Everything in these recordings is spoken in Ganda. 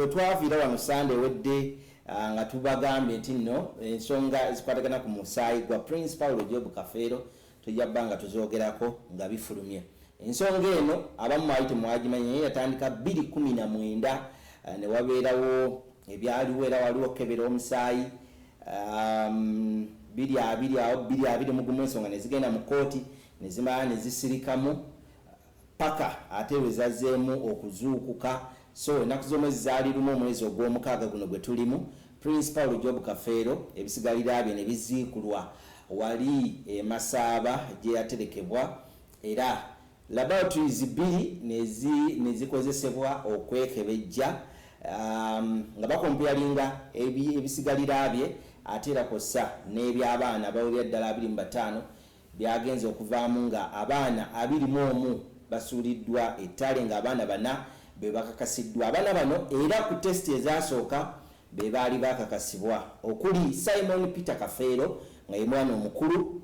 Wetwaviira wano Sande ewedde, nga tubagambye nti nno ensonga ezikwatagana ku musaayi gwa Prince Paulo Job Kafeero tujja bba nga tuzoogerako nga bifulumye. Ensonga eno abamu mwali temwagimanyi, naye yatandika 2019, ne wabeerawo ebyaliwo, era waliwo okukebera omusaayi 2020 awo 2021, ensonga ne zigenda mu kkooti ne zimala ne zisirikamu paka ate lwe zazzeemu okuzuukuka. So ennaku z'omwezi zaali 1 omwezi ogw'omukaaga guno gwe tulimu, Prince Paulo Job Kafeero ebisigalira bye ne biziikulwa wali e Masaaba gye yaterekebwa, era laboratories bbiri ne zikozesebwa okwekebejja, nga bacomparinga ebisigalira bye, ate era kw'ossa n'eby'abaana abawerera ddala 25. Byagenze okuvaamu nga abaana 21 basuuliddwa ettale, ng'abaana bana be bakakasiddwa. Abaana bano era ku test ezasooka be baali bakakasibwa, okuli Simon Peter Kafeero nga ye mwana omukulu,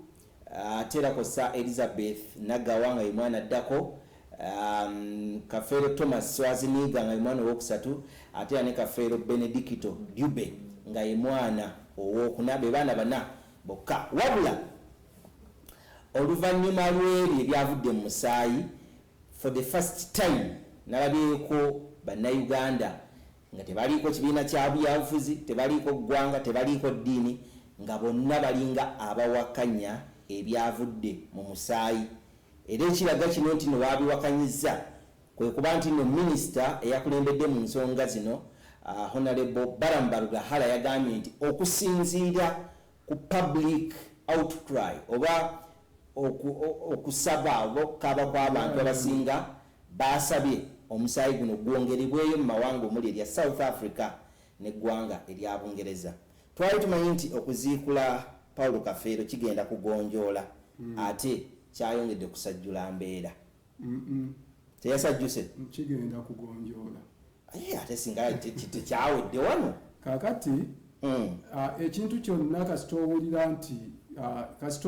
ate era kw'ossa Elizabeth Nagawa nga ye mwana addako, Kafeero Thomas Swaziniga nga ye mwana owokusatu, ate era ne Kafeero Benedicto Dube nga ye mwana owokuna. Be baana bana bokka. Wabula oluvannyuma lw'ebyo ebyavudde mu musaayi, for the first time nalabyeko Bannayuganda nga tebaliiko kibiina kya byabufuzi, tebaliiko ggwanga, tebaliiko ddiini, nga bonna balinga abawakanya ebyavudde mu musaayi. Era ekiraga kino nti no baabiwakanyizza kwe kuba nti no minisita eyakulembedde mu nsonga zino, Honorable Balaam Barugahara, yagambye nti okusinziira ku public outcry oba okusaba oba okukaaba kw'abantu abasinga, baasabye omusaayi guno gwongerebweyo mu mawanga omuli erya South Africa n'eggwanga erya Bungereza. Twali tumanyi nti okuziikula Paulo Kafeero kigenda kugonjoola, ate kyayongedde kusajjula mbeera. Teyasajjuse? Kigenda kugonjoola. Aye, ate singa tekyawedde wano. Kakati ekintu kyonna kasita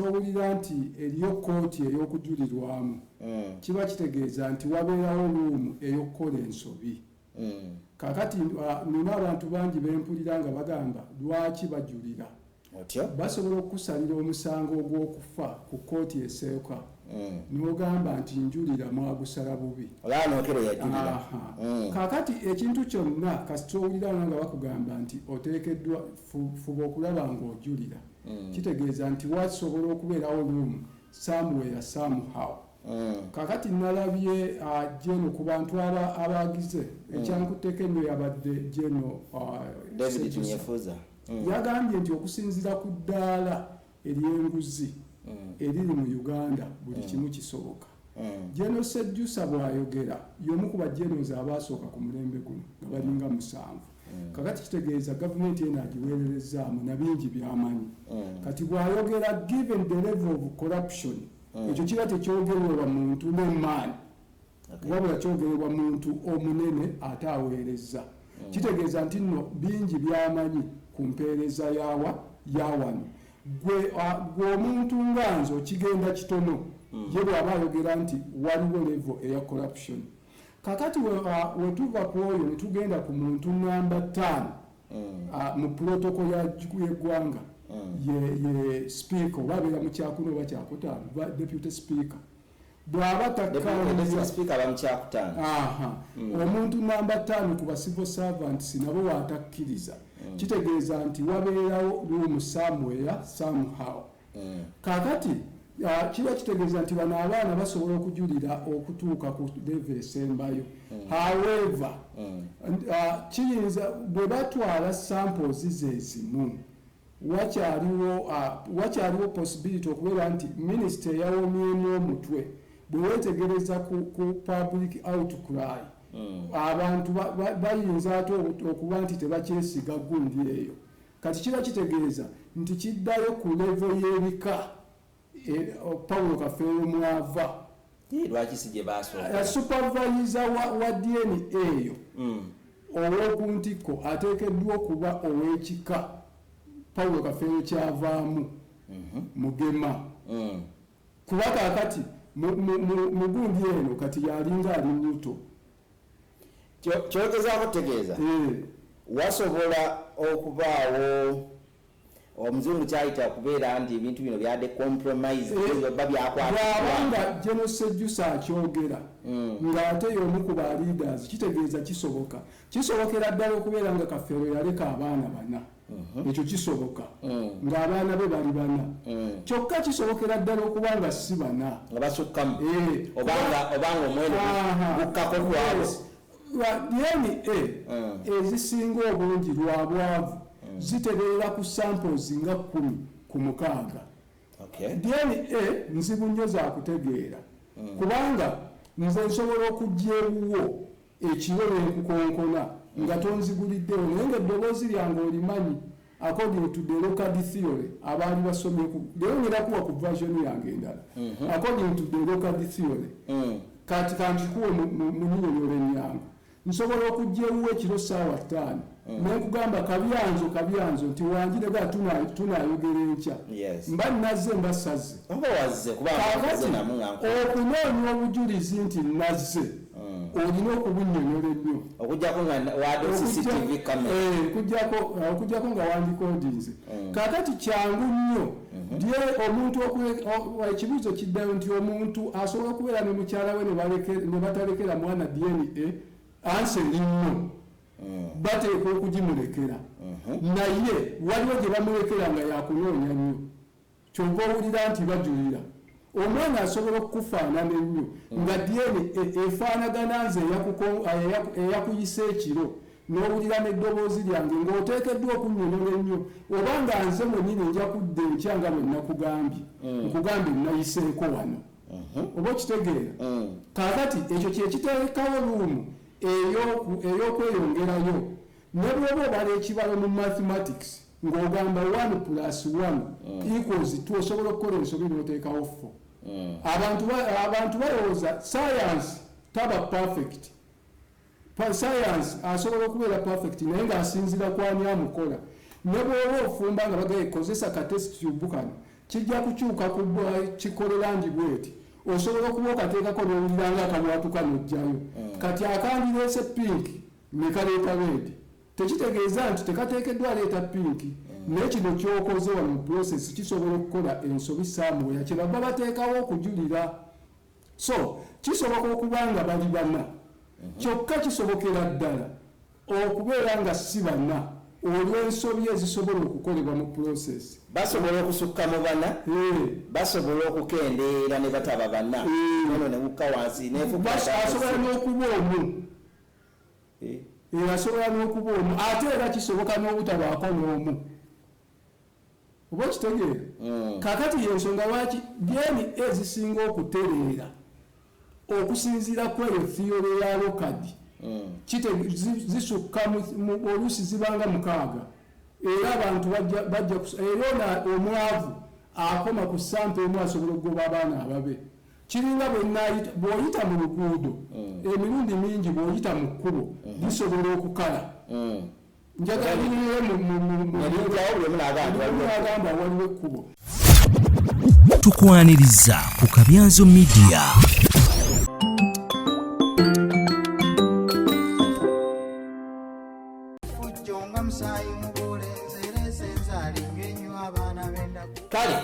owulira nti eriyo kkooti ey'okujulirwamu, kiba kitegeeza nti wabeerawo room ey'okukola ensobi. Kakati nina abantu bangi bempulira nga bagamba, "Lwaki bajulira?" Otyo. Basobola okukusalira omusango ogw'okufa ku kkooti esooka, n'ogamba nti, "Njulira, mwagusala bubi." Olaba nookero yajulira. Aha. Kaakati ekintu kyonna kasita owulira nga bakugamba nti oteekeddwa fuba okulaba ng'ojulira, kitegeeza nti wasobola okubeerawo room somewhere, somehow. Kakati nalabye General ku bantu abagize ekyankutteko ennyo yabadde General David Sejusa. Tinyefuza. Yagambye nti okusinziira ku ddaala ery'enguzi eriri mu Uganda, buli kimu kisoboka. General Sejjusa bw'ayogera, y'omu ku bageneros abaasooka ku mulembe guno nga balinga musanvu. Kakati kitegeeza gavumenti eno agiweererezaamu na bingi by'amanyi. Kati bw'ayogera, given the level of corruption, ekyo kiba tekyogerwa muntu nemaani, wabula kyogerebwa muntu omunene ate aweereza. Kitegeeza nti nno bingi by'amanyi ku mpeereza yawa yawano. Gwe omuntu nga nze okigenda kitono, ye bw'aba ayogera nti waliwo level eya corruption. Kakati wetuva ku oyo ne tugenda ku muntu namba 5 mu protocol y'eggwanga, ye speaker, oba abeera mu kyakuna oba kyakutaano, deputy speaker, bw'aba takkaanya. Speaker aba mu kyakutaano. Aha. Omuntu namba 5 ku ba civil servants nabo waatakkiriza, kitegeeza nti wabeerawo room somewhere, somehow. Kaakati kiba kitegeeza nti bano abaana basobola okujulira okutuuka ku level esembayo. However, kiyinza bwe batwala samples ze zimu, wakyaliwo possibility okubeera nti minisita eyawomyemu omutwe, bwe weetegereza ku public outcry, abantu bayinza ate okuba nti tebakyesiga gundi eyo. Kati kiba kitegeeza nti kiddayo ku level y'ebika Paulo Kafeero mwava. Lwaki si gye basooka? Supervisor wa DNA eyo ow'oku ntikko ateekeddwa okuba ow'ekika Paulo Kafeero kyavaamu, Mugema. Kuba kaakati mu gundi eno kati yalinga ali neutral. Kyogezaako kutegeeza, wasobola okubaawo omuzungu kyayita okubeera nti ebintu bino byadde compromise oba byakwatibwa. Bw'aba nga General Sejusa akyogera ng'ate y'omu ku ba leaders, kitegeeza kisoboka. Kisobokera ddala okubeera nga Kafeero yaleka abaana bana. Ekyo kisoboka ng'abaana be bali bana. Kyokka kisobokera ddala okuba nga si bana, nga basukkamu, obanga omuwendo gukkako kwabo. Yes. DNA ezisinga obungi lwa bwavu zitereera ku samples nga 16. DNA nzibu nnyo zakutegeera, kubanga nze nsobola okujja ewuwo ekiro nenkukonkona nga tonziguliddewo, naye nga eddoboozi lyange olimanyi according to the Locard theory. Abaali basomye leero ngenda kuwa ku version yange endala. According to the Locard theory, kati kankikuwe mu nyinyonyola ennyangu, nsobola okujja ewuwo ekiro ssaawa 5 nenkugamba, "Kabyanzo, Kabyanzo," nti wanjirega, "Tunayogera enkya." Mba nazze, mba sazze? Oba wazze, kuba Kaakati nze namu nga okunoonya obujulizi nti nazze, olina okubunnyonnyola ennyo. Okujjako nga wadde CCTV camera. Okujjako nga wandikodinze. Kaakati kyangu nnyo lye omuntu ekibuuzo kiddayo nti omuntu asobola okubeera ne mukyala we ne batalekera mwana DNA? Answer eri nno, bateekwa okugimulekera, naye waliwo gye bamulekera nga yakunoonya nnyo. Kyova owulira nti bajulira omwana asobola okukufaanana ennyo nga DNA efaanagana nze eyakuyisa ekiro, n'owulira n'eddoboozi lyange, ng'oteekeddwa okunnyonnyola ennyo, oba nga nze mwennyini nja kudda enkya nga bwe nakugambye, nkugambye nayiseeko wano, oba okitegeera? Kaakati ekyo kyekiteekawo room ey'okweyongerayo. Ne bw'oba obala ekibalo mu mathematics ng'ogamba 1 plus 1 equals 2, osobola okukola ensobi n'oteekawo 4. Abantu balowooza science taba perfect. Science asobola okubeera perfect, naye ng'asinziira ku ani amukola. Ne bw'oba ofumba nga bagaye kozesa ka test tube kano, kijja kukyuka ku kikole langi bweti, osobola okuba okateekako n'owulira nga akabwatuka n'ojjayo. Kati akandireese pink ne kaleeta red, tekitegeeza nti tekateekeddwa leeta pink. Naye kino kyokoze wano mu process kisobola okukola ensobi somewhere, kyebava bateekawo okujulira. So kisoboka okuba nga bali bana, kyokka kisobokera ddala okubeera nga si bana olw'ensobi ezisobola okukolebwa mu process. Basobola okusukka mu bana, basobola okukendeera ne bataba bana, ono ne gukka wansi. Asobola n'okuba omu. Asobola n'okuba omu, ate era kisoboka n'obutabaako n'omu, oba okitegeera? Kakati yensonga lwaki DNA ezisinga okutereera okusinziira ku eyo theory ya Locard zisukka oluusi zibanga mukaaga, era abantu bajja era ono omwavu akoma ku sample emu asobola okugoba abaana ababe. Kiringa bw'oyita mu luguudo emirundi mingi, bw'oyita mu kkubo lisobola okukala. Njagala linyere agamba waliwo ekkubo. Tukwaniriza ku Kabyanzo Media. Fujjo nga musaayi mubulenze enzaala ennyo ennyo abaana b'ennaku. Kale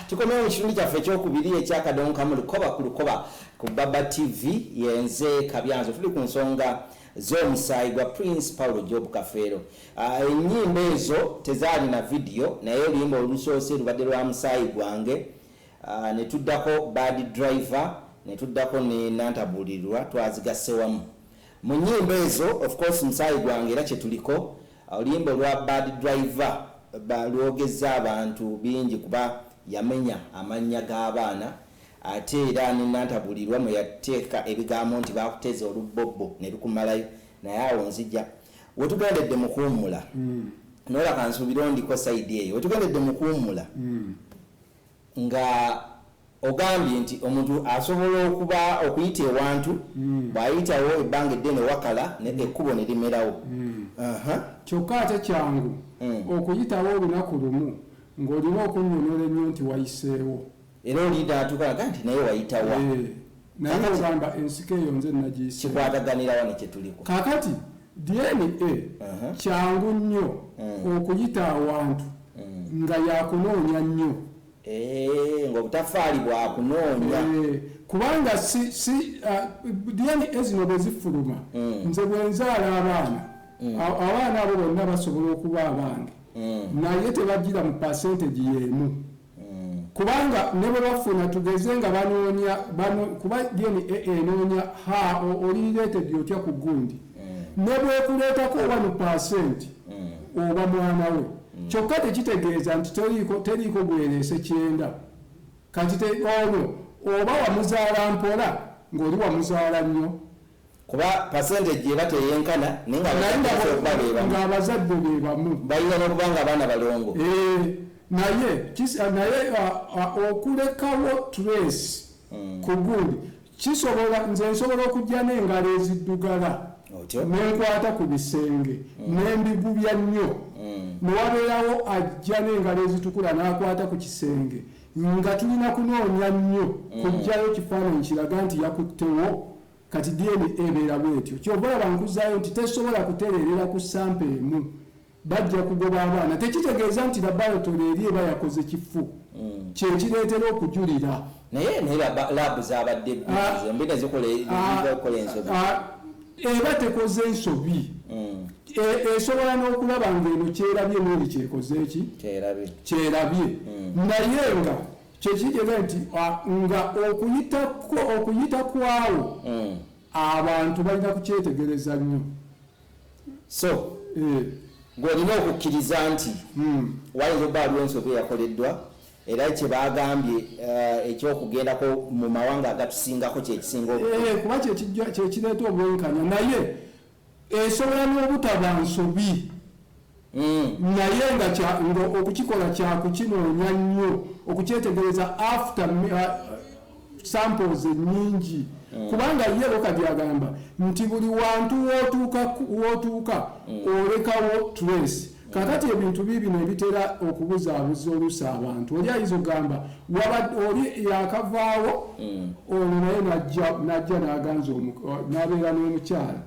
tukomewo mu kitundu kyaffe ekyokubiri ekyakadonka mu Lukoba ku Lukoba ku Baba TV. Yenze Kabyanzo, tuli ku nsonga z'omusaayi gwa Prince Paulo Job Kafeero. Ennyimba ezo tezaalina vidiyo, naye oluyimba olusoose lubadde lwa Musaayi Gwange, ne tuddako Bad Driver, ne tuddako ne Nantabuulirwa. Twazigasse wamu mu nnyimba ezo. Of course, Musaayi Gwange era kyetuliko. Oluyimba olwa Bad Driver lwogezza abantu bingi kuba yamenya amannya g'abaana, ate era ne Nantabulirwa mwe yateeka ebigambo nti bakuteza olubobbo ne lukumalayo. Naye awo nzija wetugendedde mu kuwummula nola kansuubire ondiko side eyo. Wetugendedde mu kuwummula nga ogambye nti omuntu asobola okuba okuyita ewantu, bw'ayitawo ebbanga eddene wakala ekkubo ne limerawo. Kyokka ate kyangu okuyitawo olunaku lumu ng'olina okunnyonnyola ennyo nti wayiseewo. Era olida atuuka naga nti naye wayitawa. Naye ogamba ensiko eyo nze nagiyise. Kikwataganirawa ne kyetuliko? Kakati DNA kyangu nnyo okuyita awantu nga yakunoonya nnyo. Ng'obutafaali bwakunoonya. Kubanga si DNA zino bwe zifuluma, nze bwe nzaala abaana, abaana abo bonna basobola okuba abange, naye tebagira mu percentage y'emu, kubanga ne bwe bafuna, tugeze nga banoonya kuba DNA enoonya ha oli related otya ku gundi, ne bwekuleetako 1% oba mwana we, kyokka tekitegeeza nti teriiko gwereese 90. Kati ono oba wamuzaala mpola, ng'oli wamuzaala nnyo. Kuba percentage eba teyenkana, naye nga naye abazadde okuba be bamu. Ng'abazadde be bamu. Balina n'okuba nga abaana balongo. Naye okulekawo trace ku gundi kisobola, nze nsobola okujja n'engalo eziddugala Otyo. Nenkwata ku bisenge nembigubya nnyo, newabeerawo ajja n'engalo ezitukula n'akwata ku kisenge, nga tulina kunoonya nnyo kugjayo kifaananyi kiraga nti yakuttewo. Kati DNA ebeera bwetyo. Kyova olaba nkuzaayo nti tesobola kutereerera ku sample emu, bajja kugoba abaana. Tekitegeeza nti laboratory eri eba yakoze kifu, kyekireetera okujulira. Naye lab zabadde zombi nezikola zikola ensobi. Eba tekoze ensobi. Esobola n'okulaba ng'eno kyerabye n'eri kyekoze eki Kyerabye. Kyerabye, naye nga kyekitegeeza nti nga okuyita kwawo abantu balina kukyetegereza nnyo. So ng'olina okukkiriza nti wayinza okuba waliwo ensobi eyakoleddwa, era kye bagambye ekyokugendako mu mawanga agatusingako kyekisinga obukulu. Kuba kyekireeta obwenkanya, naye esobola n'obutaba nsobi, naye nga okukikola kyakukinoonya nnyo, okukyetegereza after samples ennyingi, kubanga ye Rokadi agamba nti buli wantu wootuuka olekawo trace. Kakati ebintu biibino ebitera okubuzaabuza oluusi abantu. Oli ayinza okugamba oli yakavaawo, ono naye najja n'aganza n'abeera n'omukyala.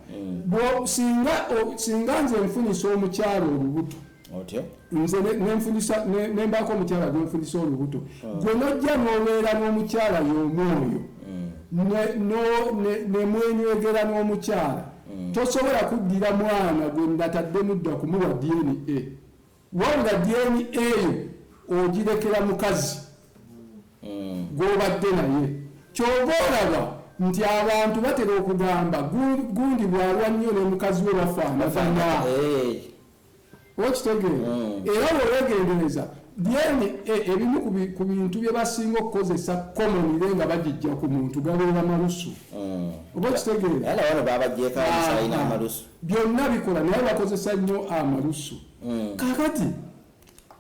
Singa nze nfunisa omukyala olubuto, Otyo. nze nenfunisa nembaako omukyala gwenfunisa olubuto, gwe nojja n'obeera n'omukyala y'omwoyo nemwenywegera n'omukyala, tosobola kuddira mwana gwe nataddemu dda kumuwa DNA, wabula DNA eyo ogirekera mukazi gw'obadde naye. Kyova olaba nti abantu batera okugamba gundi bw'alwa nnyo ne mukazi we bafaanagana. Okitegeera? Era bwewegendereza DNA, ebimu ku bintu bye basinga okukozesa commonly nga bagijja ku muntu gabeera malusu. Oba okitegeera? Era nawano babaggyeko omusaayi n'amalusu. Byonna bikola, naye bakozesa nnyo amalusu. Kakati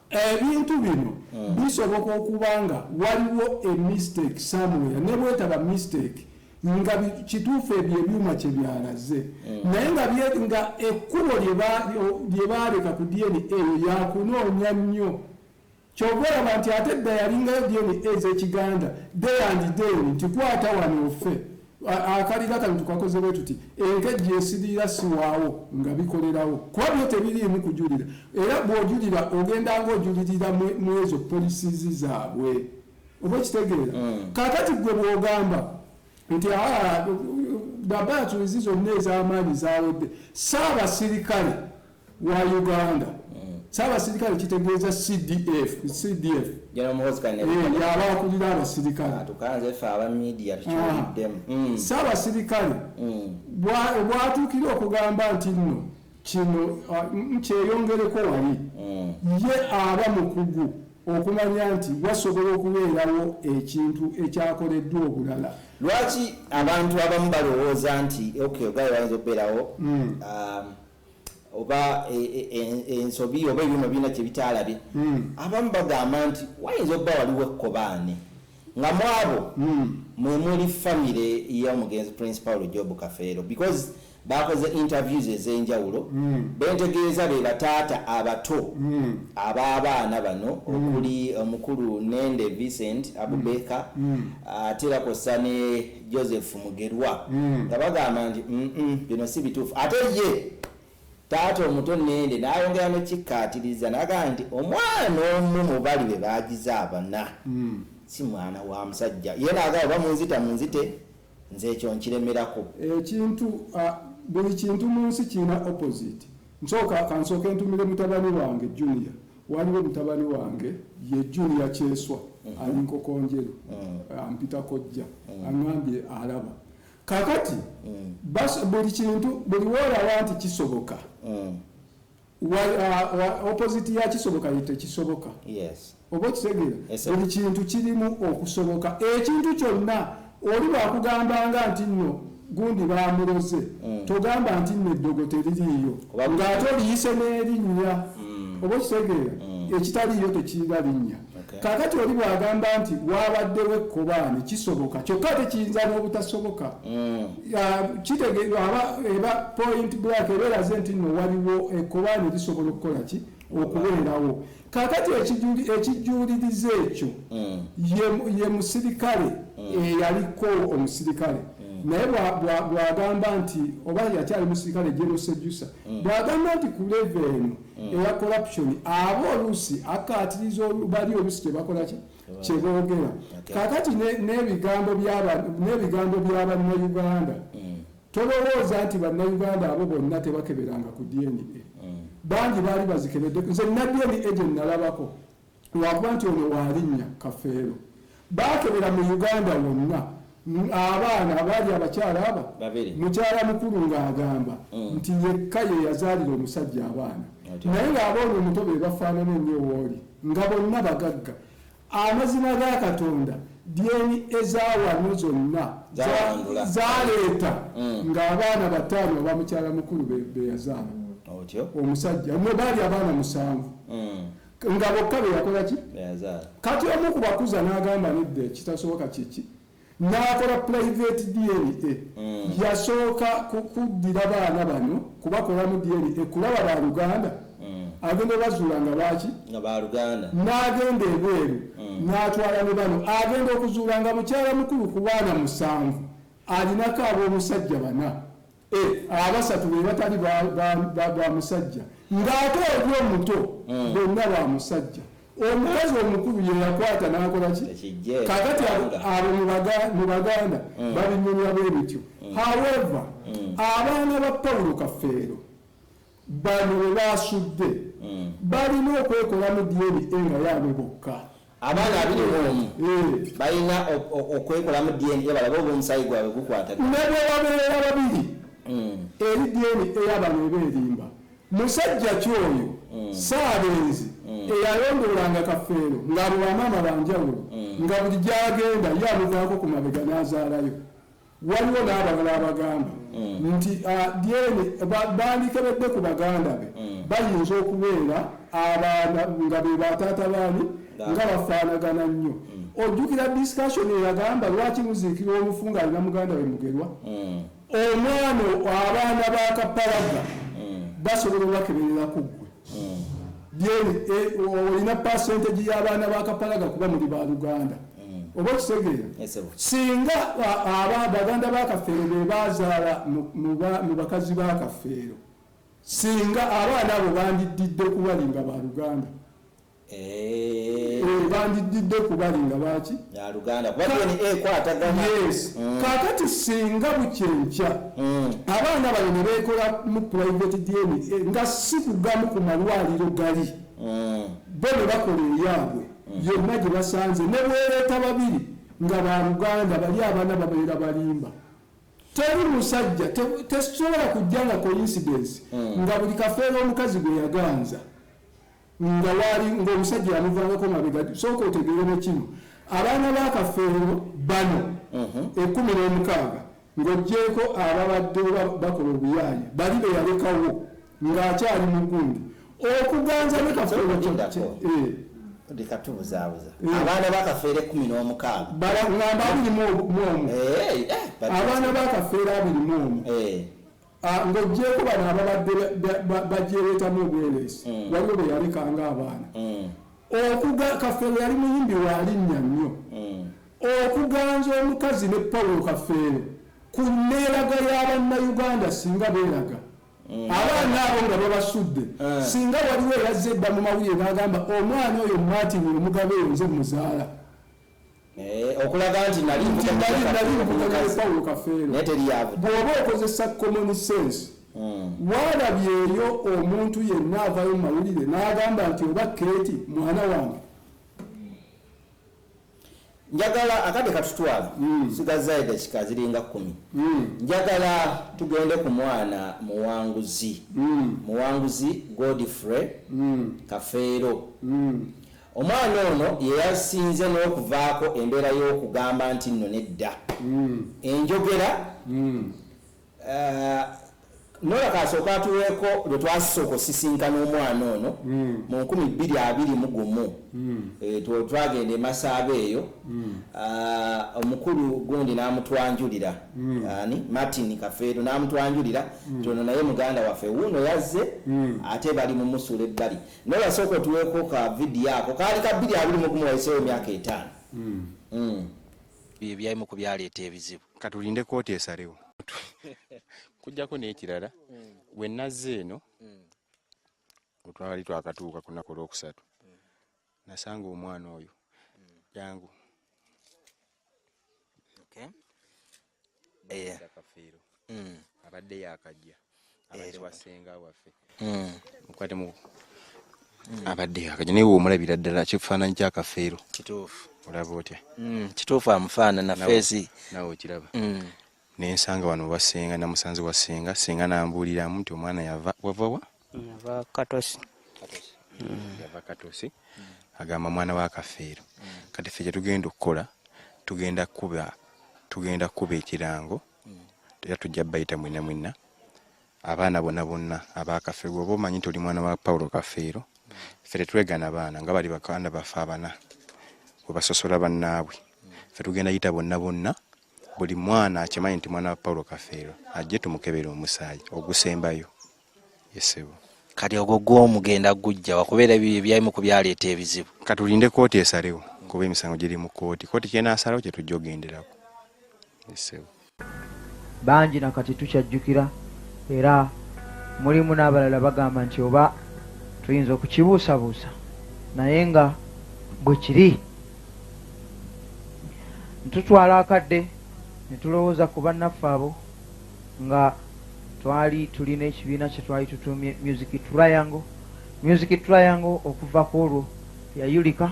ebintu bino bisoboka okuba nga waliwo a mistake somewhere, ne bwetaba mistake nga kituufu ebyo ebyuma kye byalaze, naye nga ekkubo lye baaleka ku DNA eyo yakunoonya nnyo. Kyova olaba nti ate dda yalingayo DNA ez'ekiganda there and then, nti kwata wano ofe. Akalira kano tukakoze bwe tuti, enkejji esiriira siwaawo nga bikolerawo, kuba byo tebiriimu kujulira. Era bw'ojulira ogenda ng'ojulirira mu ezo policies zaabwe. Oba okitegeera? Kaakati gwe bw'ogamba nti laboratories zonna ez'amaanyi zawedde, saabasirikale wa Uganda, saabasirikale kitegeeza CDF, CDF. General Muhoozi Yaba akulira abasirikale. Atukanze ffe aba media tukiwuliddemu. Saabasirikale bw'atuukira okugamba nti nno kino kyeyongereko wali, ye aba mukugu okumanya nti wasobola okubeerawo ekintu ekyakoleddwa obulala. Lwaki abantu abamu balowooza nti okay, ogaye wayinza okubeerawo oba ensobi oba ebyuma birina kyebitaalabye? Abamu bagamba nti wayinza okuba waliwo ekkobaane nga mu abo mwe muli famire y'omugenzi Prince Paulo Job Kafeero, because Bakoze interviews ez'enjawulo. Bentegeeza be bataata abato ab'abaana bano, okuli omukulu Nende Vincent Abubeka, ate era kwossa ne Joseph Mugerwa, nga bagamba nti, bino si bituufu." Ate ye taata omuto Nende n'ayongera nokikkaatiriza n'agamba nti omwana omu mu bali be baagize abana si mwana wa musajja. Ye n'agamba, "Oba munzita munzite, nze ekyo nkiremerako." Ekintu, buli kintu mu nsi kirina opposite. Nsooka kansooke ntumire mutabani wange Junior. Waliwo mutabani wange ye Junior Kyeswa, ali Nkokonjeru, ampita kojja. Aŋambye alaba kakati buli kintu, buli woolaba nti kisoboka, opposite ya kisoboka ye tekisoboka. Oba okitegeera? Yes, sir. Buli kintu kirimu okusoboka. Ekintu kyonna oli bwakugambanga nti nno gundi bamuloze, togamba nti nno eddogo teririiyo ng'ate oliyise n'erinnya. Oba okitegeera? Ekitaliiyo tekirina linnya. Kaakati oli bw'agamba nti wabaddewo ekkobaane, kisoboka, kyokka ate kiyinza n'obutasoboka. Aba eba point blank eba eraze nti nno waliwo ekkobaane lisobola okukola ki, okubeerawo. Kaakati ekijuliriza ekyo ye musirikale eyaliko omusirikale, naye bw'agamba nti oba yakyali musirikale, General Sejusa, bw'agamba nti ku level eno eya corruption, aba oluusi akkaatiriza bali oluusi kyebakola ki, kyeboogera. Kaakati n'ebigambo bya bannayuganda, tolowooza nti bannayuganda abo bonna tebakeberanga ku DNA. Bangi baali bazikebedde. Nze nina DNA gye nalabako, lwakuba nti ono waalinnya Kafeero. Bakebera mu Uganda wonna, abaana abaali abakyala aba Babiri. Mukyala mukulu ng'agamba nti yekka ye yazaalira omusajja abaana, naye ng'abaana omuto be bafaanana ennyo wooli, nga bonna bagagga. Amazima ga Katonda, DNA ezawano zonna Zawangula. zaleeta ng'abaana bataano aba mukyala mukulu be yazaala Otyo. omusajja. No baali abaana musanvu nga bokka be yakola ki? Beyazaala. Kati omu ku bakuza n'agamba nedda, ekitasoboka kiki? N'akola private DNA. Yasooka kuddira baana bano kubakolamu DNA kulaba baluganda, agenda obazuula nga baki? Nga baluganda. N'agenda ebweru n'atwala ne bano, agenda okuzuula nga mukyala mukulu ku baana musanvu alinako ab'omusajja bana. Abasatu be batali ba musajja, ng'ate oli omuto bonna ba musajja. Omukazi omukulu ye yakwata n'akola ki? Tekijje. Kakati abo mu baganda babinyumya bwe bityo. However, abaana ba Pawulo Kafeero bano bwe basudde balina okwekolamu DNA nga yaabwe bokka. Abaana 21 balina okwekolamu DNA balabe oba omusaayi gwabwe gukwatagana. Ne bwe babeera babiri, eri DNA eyabano eba erimba. Musajja ki oyo saabenzi eyalondoolanga Kafeero ng'abo bamaama banjawulo, nga buli gyagenda ye amuvaako ku mabega n'azaalayo? Waliwo n'abalala abagamba nti DNA bandikebedde ku baganda be, bayinza okubeera abaana nga be bataata baani, nga bafaanagana nnyo. Ojjukira discussion eyagamba lwaki muziikira omufu ng'alina muganda we Mugerwa? Omwana, abaana ba Kapalaga basobola obakeberera ku ggwe DNA, olina percentage y'abaana ba Kapalaga kuba muli baluganda. Oba okitegeera? Yes, sir. Singa aba baganda ba Kafeero be bazaala mu bakazi ba Kafeero, singa abaana abo bandiddidde kubali nga baluganda. Bandiddidde kubali nga baki? Luganda, kuba DNA ekwatagana. Yes. Kakati singa bukyenkya abaana bano ne beekola mu private DNA, nga si kugamu ku malwaliro gali, bo ne bakola eyaabwe yonna gye basanze, ne bwereeta babiri nga baluganda, bali abaana babeera balimba. Teri musajja, tesobola kujja nga coincidence nga buli Kafeero omukazi gwe yaganza nga wali ng'omusajja yamuvangako mabega. Sooka otegeere ne kino, abaana ba Kafeero bano 16, ng'oggyeko ababadde bakola obuyaaye bali be yalekawo ng'akyali mugundi okuganza ne Kafeero. Lindako. Leka tubuzaabuza. Abaana ba Kafeero 16? Ngamba 21. Eh, eh, Abaana ba Kafeero 21. Ng'oggyeeko bano ababadde bagyereetamu obwereesi, waliwo be yalekanga abaana. Kafeero yali muyimbi wa linnya nnyo. Okuganza omukazi ne Paulo Kafeero ku nneeraga y'Abannayuganda, singa beeraga abaana abo nga babasudde, singa waliwo eyazze edda mu mawulire n'agamba omwana oyo Martin Omugabe oyo nze muzaala, okulaga nti nali mvuganya ne Paulo Kafeero. Bw'oba okozesa common sense, waalabyeyo omuntu yenna avayo mu mawulire n'agamba nti oba Keeti mwana wange? Njagala akadde katutwala, sigazayo eddakiika ziringa 10. Njagala tugende ku mwana Muwanguzi, Muwanguzi Godfrey Kafeero. Omwana ono ye yasinze n'okuvaako embeera y'okugamba nti nno nedda enjogera. Nola kasooka atuweeko lwe twasooka osisinkana omwana ono mu 2021. Twagenda e Masaaba eyo, omukulu gundi n'amutwanjulira, ani, Martin Kafeero n'amutwanjulira nti ono naye muganda waffe, wuuno yazze, ate bali mu musuula ebbali. Nola, sooka otuweeko ka vidiyo ako, kaali ka 2021, wayiseewo emyaka 5. Byebyayimu ku byaleeta ebizibu. Katulinde kooti esalewo. Kujjako n'ekirala, we nazze eno, otwali twakatuuka ku lunaku olwokusatu, nasanga omwana oyo jangu. Kafeero abadde yakajja, abadde wasenga waffe. Mukwate mu abadde yakajja, naye womulabira ddala kifaananyi kya Kafeero. Kituufu. Olaba otya? Kituufu, amufaanana face. Nawe okiraba. Nensanga wano wasenga, namusanze wasenga, senga nambuuliramu nti omwana yava, wava wa? Yava Katosi. Yava Katosi, agamba mwana wa Kafeero. Kati ffe kyetugenda okukola, tugenda kuba ekirango, era tujja bayita mwenna mwenna, abaana bonna bonna abakafeero. Oba omanyi nti oli mwana wa Paulo Kafeero, ffe tetwegana baana nga bali bakanda baffe abana bwe basosola bannaabwe. Ffe tugenda yita bonna bonna, buli mwana akimanyi nti mwana wa Paulo Kafeero ajje tumukebere omusaayi ogusembayo. Yesebo. Kati ogwo gwomugenda gujja wakubeera ebyayimu ku byaleeta ebizibu. Katulinde kooti esalewo, kuba emisango giri mu kooti. Kooti kyenaasalawo kyetujja ogenderako. Yesebo. Bangi nakati tukyajjukira, era mulimu n'abalala bagamba nti oba tuyinza okukibuusabuusa, naye nga bwe kiri ntutwala akadde ne tulowooza ku bannaffe abo nga twali tulina ekibiina kye twali tutuumye Music Triangle. Music Triangle okuva ku olwo yayulika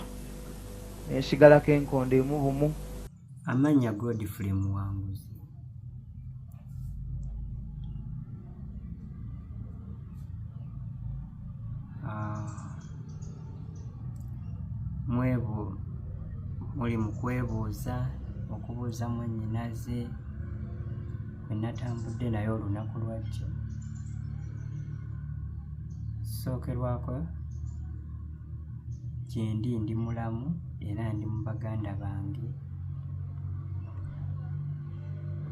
nesigalako enkondo emu bumu. Amannya Godfrey Muwanguzi. Mwebu muli mu kwebuuza, okubuuza mwannyinaze bwe natambudde naye olunaku lwajjo. Sookerwako gyendi, ndi mulamu era ndi mu baganda bange,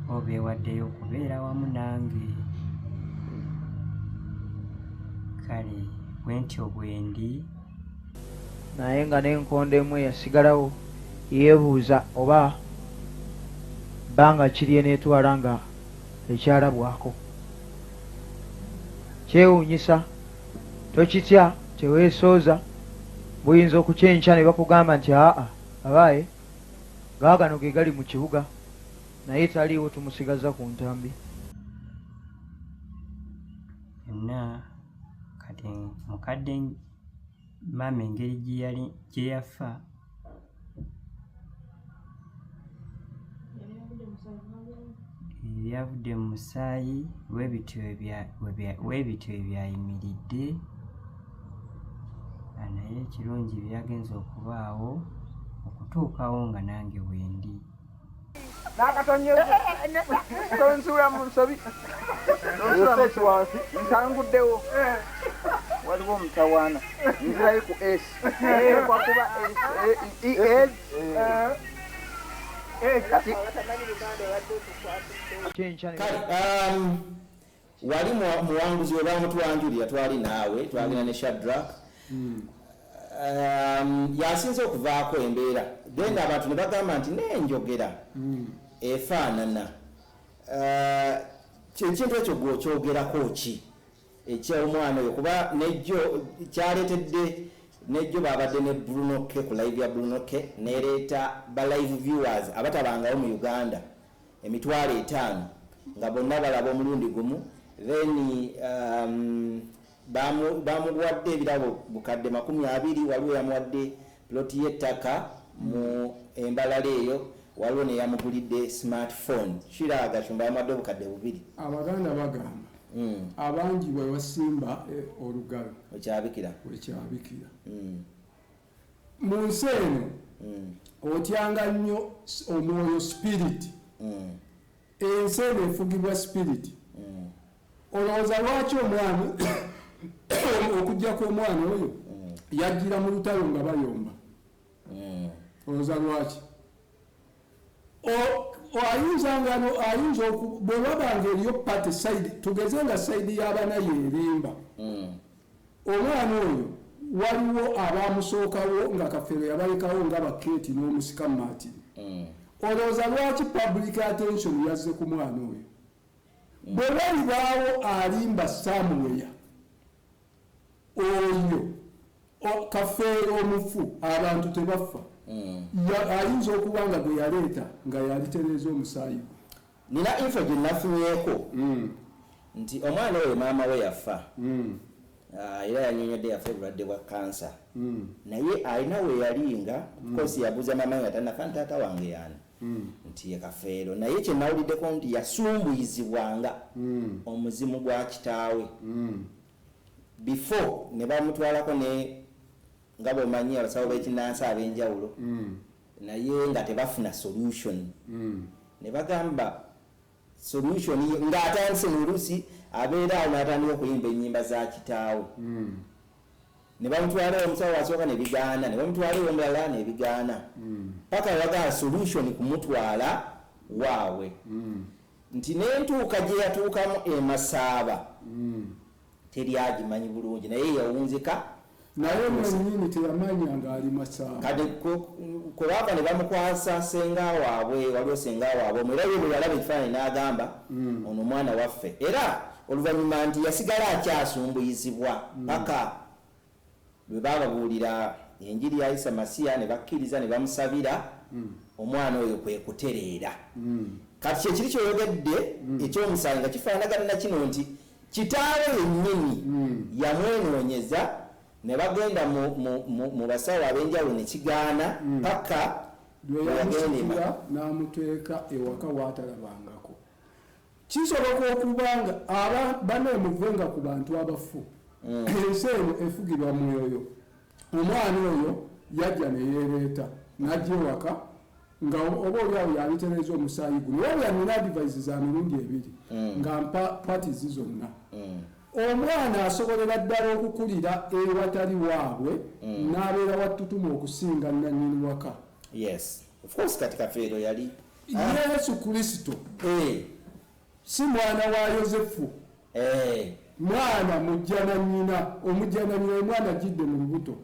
bo beewaddeyo okubeera wamu nange. Kale bwe ntyo bwe ndi. Naye nga n'enkondo emu eyasigalawo yeebuuza oba bbanga kiri eneetwala nga ekyalabwako. Kyewuunyisa, tokitya, teweesooza, buyinza okukyenkya ne bakugamba nti aa, abaaye gaagano ge gali mu kibuga, naye taliiwo, tumusigaza ku ntambi. Byonna kati mukadde maama engeri gye yali gye yafa. Ebyavudde mu musaayi bwe bityo byayimiridde, naye ekirungi byagenze okubaawo okutuukawo nga nange wendi. N'akatonyeze tonsuula mu nsobi, tonsuula mu nsobi, nsanguddewo waliwo omutawaana, nzirayo ku s kwakuba s e kati. Kyenkya ne Kale, Wali muwanguzi we bamutwanjulira, twali naawe, twagenda ne Shadrack. Yasinze okuvaako embeera, then abantu ne bagamba nti nenjogera efaanana. Ekintu ekyo gwe okyogerako ki ekyomwana oyo? Kuba nejjo kyaleetedde, nejjo babadde ne Bruno K ku live ya Bruno K, nereeta ba live viewers abatabangawo mu Uganda 50,000 nga bonna balaba omulundi gumu. Then bamuwadde ebirabo 20,000, waliwo yamuwadde ploti y'ettaka mu embalala eyo, waliwo neyamugulidde smartphone. Sheilah Gashumba yamuwadde 2,000. Abaganda bagamba, abangi bwe basimba olugalo okyabikira. Wekyabikira. Mu nsi eno otyanga nnyo omwoyo, spirit. Ensi eno efugibwa spirit. Olowooza lwaki omwana, okujja kw'omwana oyo yajjira mu lutalo nga bayomba? Olowooza lwaki? Ayinza ngano ayinza bwe wabanga eriyo party side, tugeze nga side y'abana yerimba, omwana oyo waliwo abamusookawo nga Kafeero yabalekawo nga bakeeti n'omusika Martin. Olowooza lwaki public attention yazze ku mwana oyo? Bwe walibaawo alimba somewhere, oyo Kafeero omufu, abantu tebafa. Ayinza okuba nga gwe yaleeta nga yalitereeza omusaayi gwe. Nina info gye nafunyeeko nti omwana oyo maama we yafa. Ah, era yanyonyodde yafa obulwadde bwa kansa, naye alina we yalinga kosi yabuuza maama we nga tanafa nti taata wange yaani, nti ye Kafeero. Naye kyenawuliddeko nti yasumbuyizibwanga omuzimu gwa kitaawe before ne bamutwalako ne nga bwomanyi abasawo b'ekinansi ab'enjawulo, naye nga tebafuna solution. Ne bagamba solution ng'atandise oluusi abeera awo n'atandika okuyimba ennyimba za kitaawe. Ne bamutwala omusawo asooka ne bigaana, ne bamutwala omulala ne bigaana, paka wagamba solution kumutwala waabwe, nti n'entuuka gye yatuukamu emasaaba teri agimanyi bulungi, naye yawunzika. Naye mwenyini teyamanya ng'ali Masaaba. Kati kwe baava ne bamukwasa senga waabwe, waliwo senga waabwe omwe, era ye bwe yalaba ekifaananyi n'agamba, "Ono omwana waffe." Era oluvannyuma nti yasigala akyasumbuyizibwa paka lwe bababuulira enjiri ya Isa Masiya ne bakkiriza ne bamusabira, omwana oyo kwe kutereera. Kati kyekiri kyoyogedde ekyomusango nga kifaanagana na kino, nti kitaawe yennyini yamwenoonyeza ne bagenda mu basawo ab'enjawulo ne kigaana paka lwe lwe yagenda yamusikira n'amuteeka ewaka waatalabangako. Kisoboka okuba nga baneemuvenga ku bantu abafu. Ensi eno efugibwa mwoyo. Omwana oyo yajja neyereeta n'ajja ewaka nga oba oliawo yalitereeza omusaayi guno. Wabula nina advice za mirundi ebiri nga mpa parties zonna. Omwana asobolera ddala okukulira ewatali waabwe n'abeera wattutumu okusinga nannyini waka. Yes, of course, kati Kafeero yali Yesu Kristo si mwana wa Yosefu? Mwana mujja na nnyina, omujja na nnyina, omwana ajjidde mu lubuto.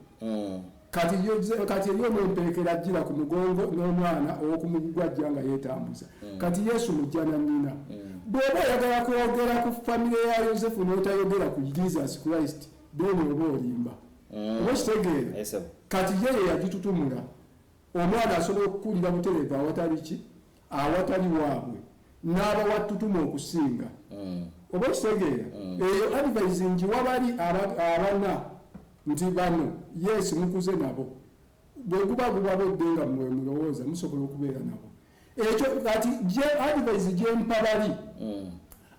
Kati eri omwempeekera ajjira ku mugongo n'omwana ow'okumugugu ajja nga yeetambuza. Kati Yesu mujja na nnyina. Bw'oba oyagala kwogera ku famire ya Yosefu n'otayogera ku Jesus Christ, then oba olimba, oba okitegeera? Yes, sir. Kati ye ye yagitutumula. Omwana asobola okukulira butereevu awatali ki, awatali waabwe, n'aba wattutumu okusinga, oba okitegeera? Eyo advice ngiwa bali abana nti bano, yes, mukuze nabo, bwe guba gubabodde nga mwe mulowooza musobola okubeera nabo. Ekyo kati gye advice gyempa bali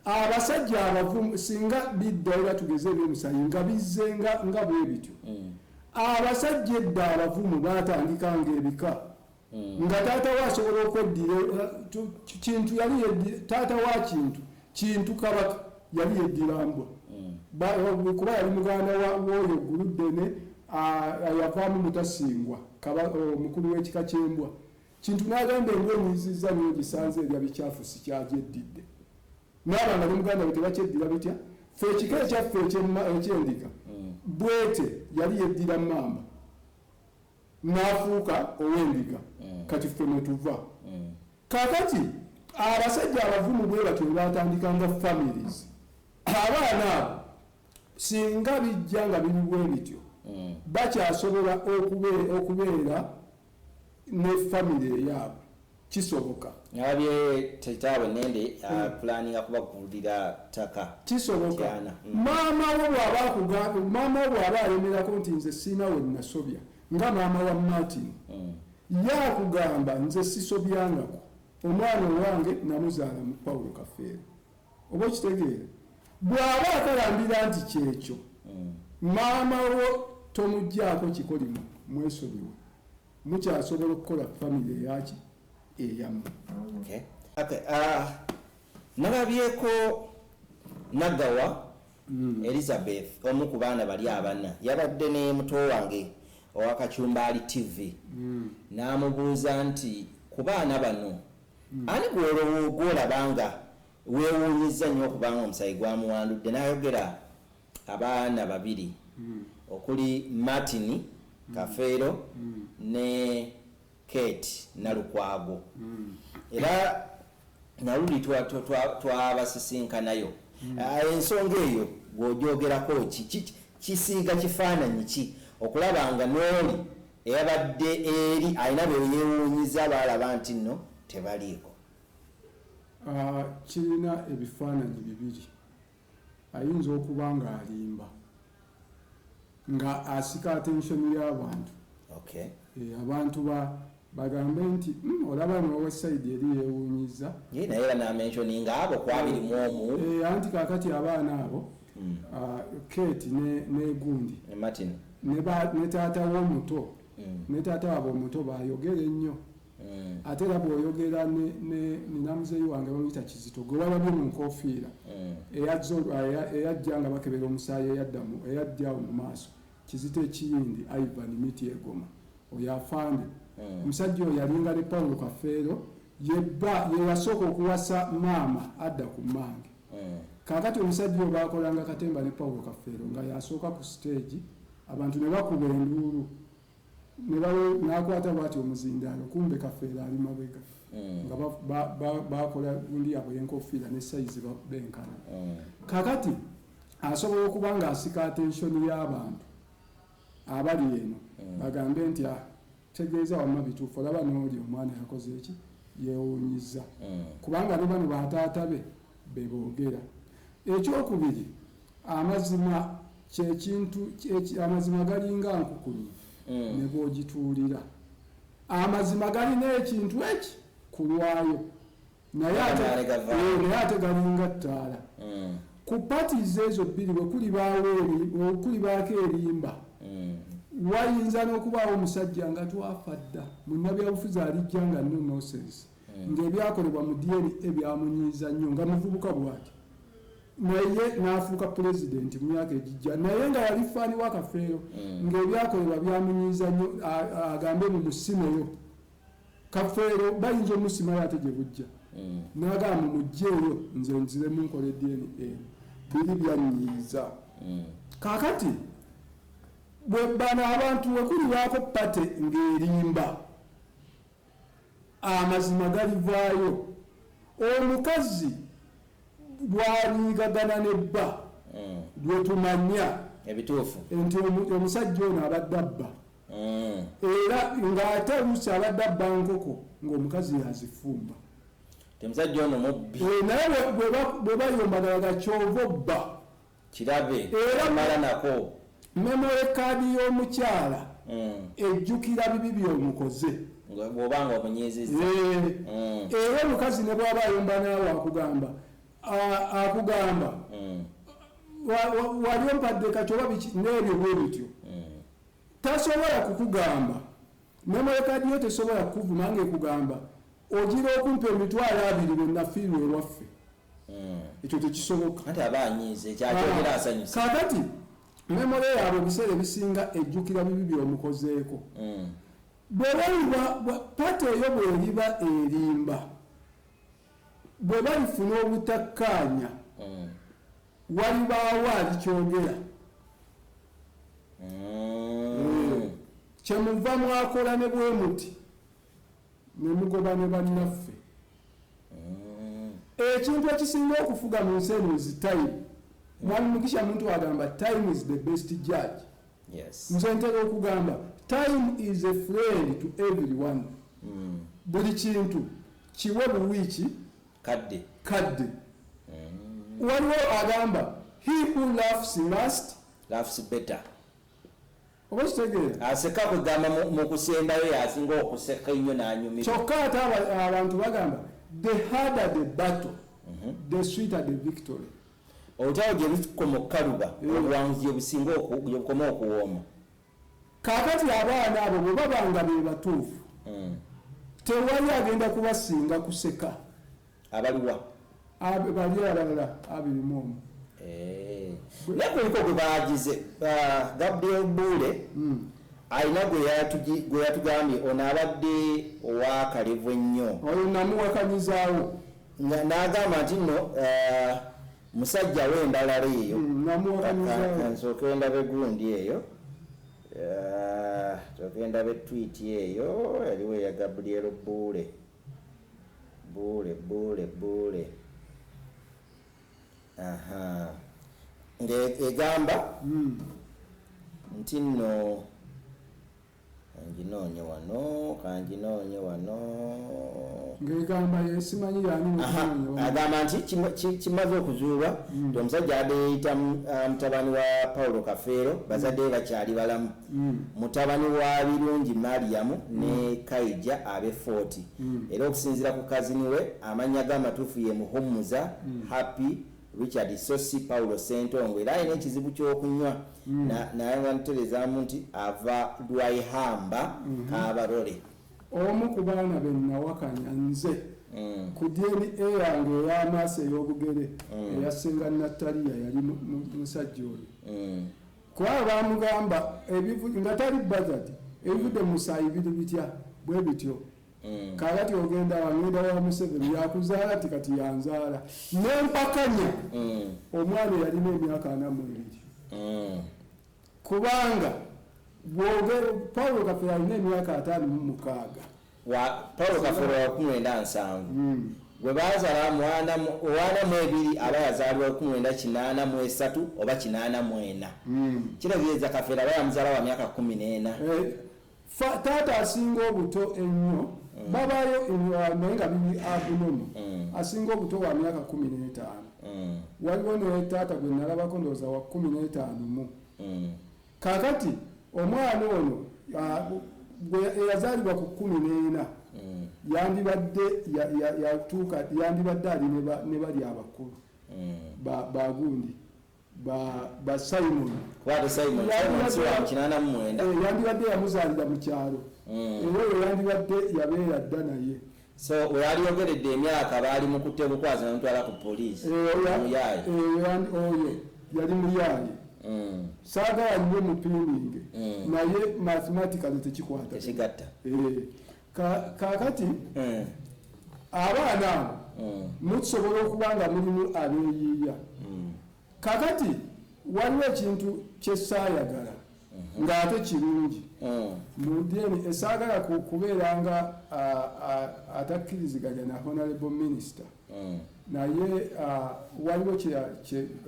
abasajja abavumu, singa bidda era tugeze ebyomusayi nga bizze nga bwe bityo. Abasajja edda abavumu batandikanga ebika nga taata we asobola okweddira Kintu yali taata wa Kintu, Kintu kabaka yali yeddira mbwa. Kuba yali muganda w'oyo Guluddene yavaamu Mutasingwa, omukulu w'ekika ky'embwa. Kintu n'agamba, "Embwa enyiizizza nnyo, gisanze erya bikyafu, sikyagyedidde." Naaba nga ne muganda we tebakyeddira bitya. Ffe ekika ekyaffe ekyendiga, Bwete yali yeddira Mmamba n'afuuka ow'endiga. Kati ffe mwe tuva. Kakati abasajja abavumu bwe batyo bwe batandikanga families. Abaana abo singa bijja nga biri bwe bityo, bakyasobola okubeera ne famire eyaabwe, kisoboka. Nalabye kitaabwe Nende apulaninga kubagulira ttaka. Kisoboka. Tyana. Maama wo bw'aba maama wo bw'aba alemerako nti nze siina we nasobya, nga maama wa Martin, ye akugamba nze sisobyangako, omwana owange namuzaala mu Paulo Kafeero. Oba okitegeera, bw'aba akalambira nti kyekyo, maama wo tomugjaako kikolimo, mwesonyiwe, mukyasobola okukola famire eyaki eyammwe. Okay. Nalabyeko Nagawa Elizabeth, omu ku baana bali abana, yabadde ne muto wange owa Kacyumbaali TV, n'amubuuza nti ku baana bano ani gwolaba nga weewuunyizza nnyo okubanga omusayi gwamuwandudde? N'ayogera abaana babiri okuli Martin Kafeero ne Kate Nalukwago. Era naluli twabasisinkanayo. Ensonga eyo gw'ogyogerako ki? Kisiiga kifaananyi ki okulaba nga n'oli eyabadde eri alina be yeewuunyiza baalaba nti nno tebaliiko? Kirina ebifaananyi bibiri. Ayinza okuba ng'alimba nga asika attention y'abantu. Abantu bagambe nti, olaba nowe side eri yeewuunyiza." Ye naye era n'amentioninga abo ku 21. Anti kaakati abaana abo, Kate ne gundi ne Martin ne taata w'omuto ne taata waabwe omuto bayogera ennyo. Ate era bw'oyogera nina muzeeyi wange bamuyita Kizito, gwe walabye mu nkofiira, eyajja nga bakebera omusaayi, eyadda awo mu maaso, Kizito ekiyindi, Ivan Miti Egoma, oyo afande. Omusajja oyo yalinga ne Paulo Kafeero, yebba ye yasooka okuwasa maama adda ku mmange. Kaakati omusajja oyo bakolanga katemba ne Paulo Kafeero nga yasooka ku stage, abantu ne bakuba enduulu, n'akwata bwati omuzindaalo, kumbe Kafeero ali mabega nga bakola gundi yabwe y'enkofiira ne sayizi benkana. Kaakati asobola okuba nga asika attention y'abantu abali eno, bagambe nti, "Ah, tegeeza wamma bituufu, olaba n'oli omwana yakoze eki, yeewuunyiza," kubanga ne bano bataata be beboogera. Ekyokubiri, amazima kyekintu amazima galinga nkukunyi, ne bw'ogituulira amazima galina ekintu eki kulwayo, naye Gamala gavaayo. Naye ate galinga ttaala. Ku parties ezo bbiri bwe kulibaako erimba, wayinza n'okubaawo omusajja nga twafa dda, munnabyabufuzi alijja nga no nonsense, ng'ebyakolebwa mu DNA byamunyiiza nnyo nga muvubuka bw'ati, naye n'afuuka pulezidenti mu myaka egijja, naye nga yali fan wa Kafeero, ng'ebyakolebwa byamunyiiza nnyo, agambe mumusimeyo Kafeero, bayinza omusimayo ate gye bujja, n'agamba mumugjeeyo nze nziremu nkole DNA, biri byanyiiza. Kaakati bwe bano abantu wekulibaako party ng'erimba, amazima galivaayo. Omukazi lwanyiigagana ne bba lwe tumanya ebituufu nti omusajja ono abadde abba, era ng'ate oluusi abadde abba nkoko ng'omukazi yazifumba. Ti musajja ono mubbi. Naye bwe bayombagalaga kyova obba kirabe Era mala nako. Memory card y'omukyala ejjukira bibi by'omukoze. Nga bw'oba nga omunyiizizza. Era omukazi ne bw'aba ayomba naawe akugamba akugamba wali ompadde kati oba biki n'ebyo bwe bityo. Tasobola kukugamba, memory card yo tesobola kukuvuma ngaekugamba ogira okumpa 20,000 bwe nafiirwa ewaffe. Ekyo tekisoboka. Anti aba anyiize, ekyakyogera asanyuse. Kaakati memory yaabwe ebiseera ebisinga ejjukira bibi by'omukozeeko. Bwe baliba party eyo bweriba erimba, Bwe balifuna obutakkaanya, walibaawo alikyogera. Kyemuva mwakola ne bwe muti ne mugoba ne bannaffe. Ekintu ekisinga okufuga mu nsi eno is time. Mwami Mugisha Muntu agamba, "Time is the best judge." Nze ntera okugamba, "Time is a friend to everyone." Buli kintu kiwe buwiiki Kadde. Kadde. Waliwo agamba, "He who laughs last laughs better." Oba kitegeera? Aseka, kugamba mu kusembayo yasinga okuseka ennyo n'anyumirwa. Kyokka ate abantu bagamba, "The harder the battle, the sweeter the victory." Olutalo gye lukoma okukaluba, obuwanguzi gye businga gye bukoma okuwooma. Kaakati abaana abo bwe baba nga be batuufu, tewali agenda kubasinga kuseka. Abaliwa? Bali abalala 21. Eh. Naye kuliko gwe bagize, Gabriel Bule alina gwe yatugambye ono abadde owakalevu ennyo. Oyo namuwakanyizaawo. N'agamba nti nno musajja w'embalala eyo. Namuwakanyizaawo. Kansooke ndabe gundi eyo. Nsooke ndabe tweet eyo yaliwo eya Gabriel Bule. Bule, Bule, Bule, aha, ng'egamba nti nno kanjinoonye wano, kanjinoonye wano. Ng'egamba yesimanyi yani. Aha, agamba nti kimaze okuzuulwa nti omusajja abadde yeeyita mutabani wa Paulo Kafeero, bazadde be bakyali balamu, mutabani wa Birungi Mariamu ne Kaija ab'e Footi. Era okusinziira ku cousin we, amannya g'amatuufu ye Muhumuza Happy Richard, Sosi Paulo Sentongo, era alina ekizibu ky'okunywa. Naye nga nterezaamu nti ava Lwaihamba, Kabarole. Omu ku baana be nawakanya nze ku DNA yange ey'amaaso ey'obugere eya Senga Nataliya yali musajja oyo, kubanga bamugamba nga tali bazadi, ebivudde mu musaayi biri bitya bwe bityo. Kakati ogenda wangenda wa Museveni yakuzaala ti kati yanzaala, nempakanya omwana eyalina emyaka 42, kubanga bwogere Paulo Kafeero alina emyaka 56. Wa Paulo Kafeero wa 1970, gwe bazaala mwana 42, aba yazaalibwa 1983 oba 84. Kitegeeza Kafeero aba yamuzaala wa myaka 14. Eh, taata asinga obuto ennyo babayo naye nga biri abnormal. Asinga obuto wa myaka 15. Waliwo ne taata gwe nalabako, ndowooza wa 15 mu. Kakati omwana ono gwe eyazaalibwa ku 14 yandibadde yatuuka, yandibadde ali ne bali abakulu bagundi ba Simon. Kuba ate Simon, Simon si wa 89? Eh, yandibadde yamuzaalira mu kyalo, era oyo yandibadde yabeera dda naye. So weyaliyogeredde emyaka baali mukutte bukwazi namutwala ku poliisi. Eh, Muyaayi. eh, oyo yali muyaaye. Saagala nnyo mupiininge, naye mathematically tekikwata. Tekigatta. Eh, kaakati abaana abo mukisobola okuba nga mulimu abeeyiiya. Kakati waliwo ekintu kyesaayagala ng'ate kirungi mu DNA. Esaagala kubeera nga atakkiriziganya na honorable minister, naye waliwo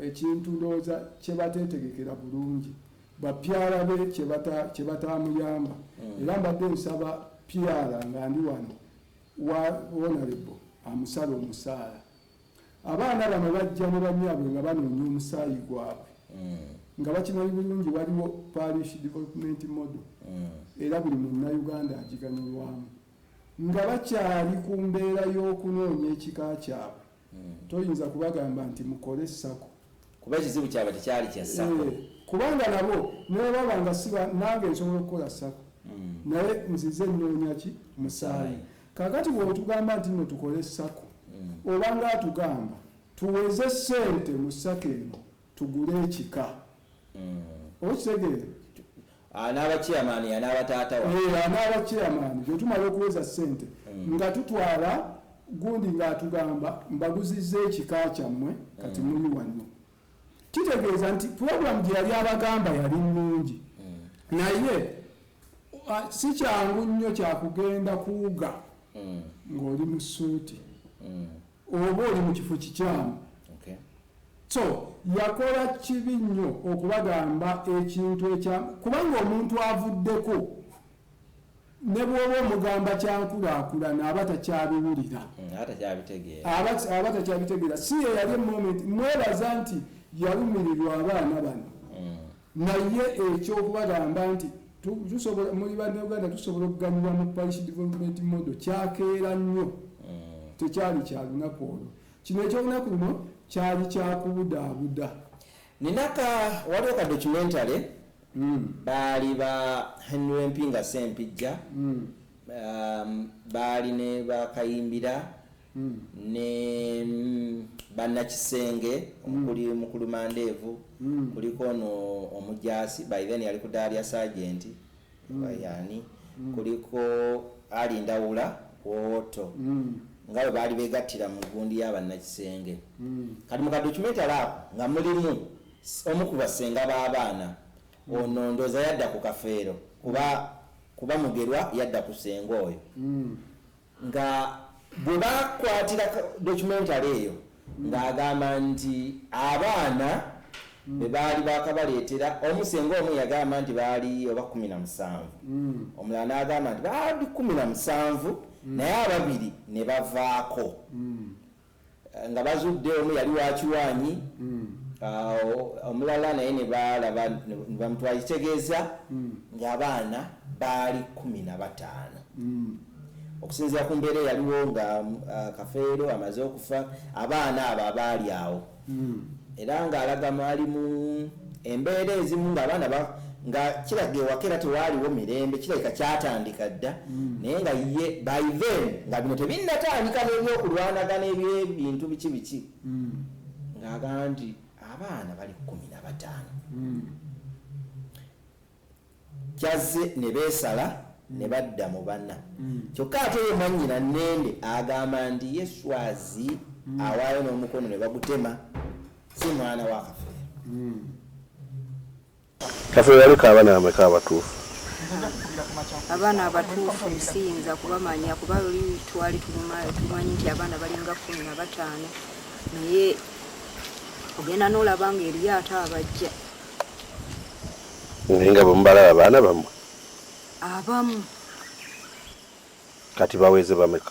ekintu ndowooza kye bateetegekera bulungi bapyala be kye batamuyamba. Era mbadde nsaba pyala nga ndi wano wa honorable amusala omusaala. Abaana bano bajja ne banyaabwe nga banoonya omusaayi gwabwe, nga bakimanyi bulungi waliwo parish development model, era buli Munnayuganda agiganyulwamu. Nga bakyali ku mbeera y'okunoonya ekika kyabwe, toyinza kubagamba nti mukole SACCO. Kuba ekizibu kyabwe tekyali kya SACCO. Eh, kubanga nabo nebaba nga siba nange nsobola okukola SACCO, naye nzize nnoonya ki? Musaayi. Kakati bwotugamba nti nno tukole SACCO, obanga atugamba tuweze sente mu SACCO eno tugule ekika, okitegeera? Anaaba chairman, anaaba taata wa Eh, anaaba chairman. Bwe tumala okuweza sente nga tutwala Gundi ng'atugamba, "Mbaguzizza ekika kyammwe, kati muli wano." Kitegeeza nti puroguramu gye yali abagamba yali nnungi, naye si kyangu nnyo kyakugenda kuwuga ng'oli mu suuti oba oli mu kifo kikyamu. So yakola kibi nnyo okubagamba ekintu ekya, kubanga omuntu avuddeko, ne bw'oba omugamba kyankulaakulana, aba takyabiwulira. Aba takyabitegeera. Aba takyabitegeera. Si ye yali moment. Mwebaza nti yalumirirwa abaana bano, naye ekyokubagamba nti tusobola, muli bannayuganda, tusobola okuganyulwa mu parish development model, kyakeera nnyo. Tekyali kya lunaku olwo. Kino ekyolunaku luno kyali kyakubudaabuda. Ninaka waliwo ka documentary, baali ba Henry Mpinga Sempijja, baali ne bakayimbira ne bannakisenge omukuli mukulu Mandeevu, kuliko ono omujasi, by then yali ku ddaala lya sergeant yani, kuliko Ali Ndawula Woto, nga bwe baali begattira mu gundi y'abannakisenge. Kati mu kadocumentary ako nga mulimu omu ku basenga b'abaana ono, ndooza yadda ku Kafeero, kuba Mugerwa yadda ku senga oyo, nga bwe bakwatira documentary eyo ng'agamba nti abaana be baali bakabaleetera, omusenga omu yagamba nti baali oba 17, omulala n'agamba nti baali 17, naye ababiri ne bavaako nga bazudde omu yali wakiwanyi, omulala naye ne balaba ne bamutwala. Kitegeeza ng'abaana baali 15 okusinziira ku mbeera eyaliwo nga Kafeero amaze okufa, abaana abo abaali awo. Era ng'alaga mwalimu embeera ezimu ng'abaana nga kiraga ewaka era tewaaliwo mirembe, kirabika kyatandika dda, naye nga ye by then nga bino tebinnatandika n'ebyokulwanagana ebyebintu biki biki, ng'agamba nti abaana bali 15. Kyazze ne beesala ne badda mu bana. Kyokka ate ye mwannyina Nende agamba nti ye Swazi awaayo n'omukono ne bagutema, si mwana wa Kafeero. Kafeero yaliko abaana bameka abatuufu? Abaana abatuufu siyinza kubamanya, kuba luli twali tumanyi nti abaana balinga 15, naye ogenda n'olaba nga eriyo ate abajja. Naye nga bwe mubalaba baana bammwe? Abamu. Kati baweze bameka?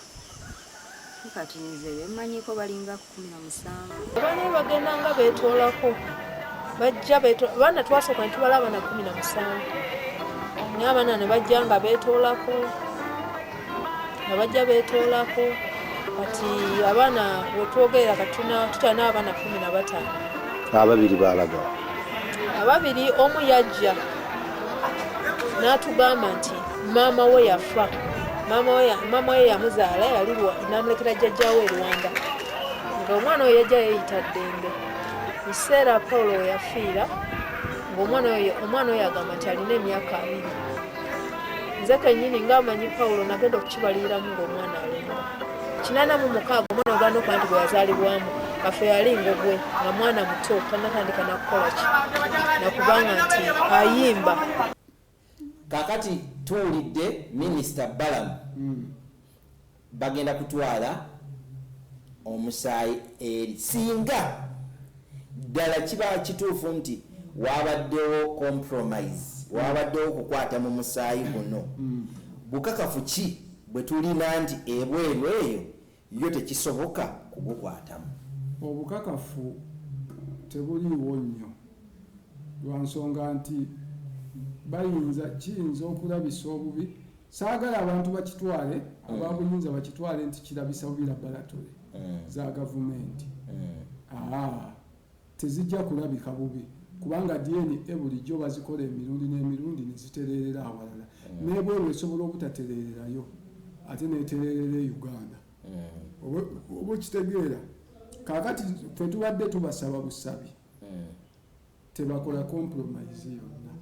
Kati nze bemmanyiko balinga 17. Abaana be bagenda nga beetoolako, bajja abaana twasooka ne tubala abaana 17, naye abaana ne bajja nga beetoolako, nga bajja beetoolako. Kati abaana wetwogerera kati tutalina abaana 15. Ababiri balagawa? Ababiri, omu yajja n'atugamba nti maama we yafa, maama we yamuzaala yali n'amulekera jjajjaawe e Rwanda, nga omwana oyo yajja yeeyita Ddembe. Mu kiseera Paulo we yafiira, ng'omwana oyo agamba nti alina emyaka 20. Nze kennyini ng'amanyi Paulo nagenda okukibaliriramu ng'omwana alinga 86. Omwana oganda okuba nti bwe yazaalibwamu Kafe yali ngogwe, nga mwana muto, tannatandika nakukola ki nakubanga nti ayimba. Kakati tuwulidde Minisita Balamu, bagenda kutwala omusaayi eri. Singa ddala kiba kituufu nti wabaddewo compromise, wabaddewo okukwata mu musaayi guno, bukakafu ki bwe tulina nti ebweru eyo yo tekisoboka kugukwatamu? Obukakafu tebuliiwo nnyo, lwa nsonga nti bayinza, kiyinza okulabisa obubi. Saagala abantu bakitwale, ababuyinza bakitwale nti kirabisa bubi laboratory za gavumenti. Aa, tezijja kulabika bubi, kubanga DNA bulijjo bazikola emirundi n'emirundi ne zitereerera awalala. N'ebweru esobola obutatereererayo ate netereerera e Uganda. Oba okitegeera? Kaakati ffe tubadde tubasaba busabi tebakola compromise yonna.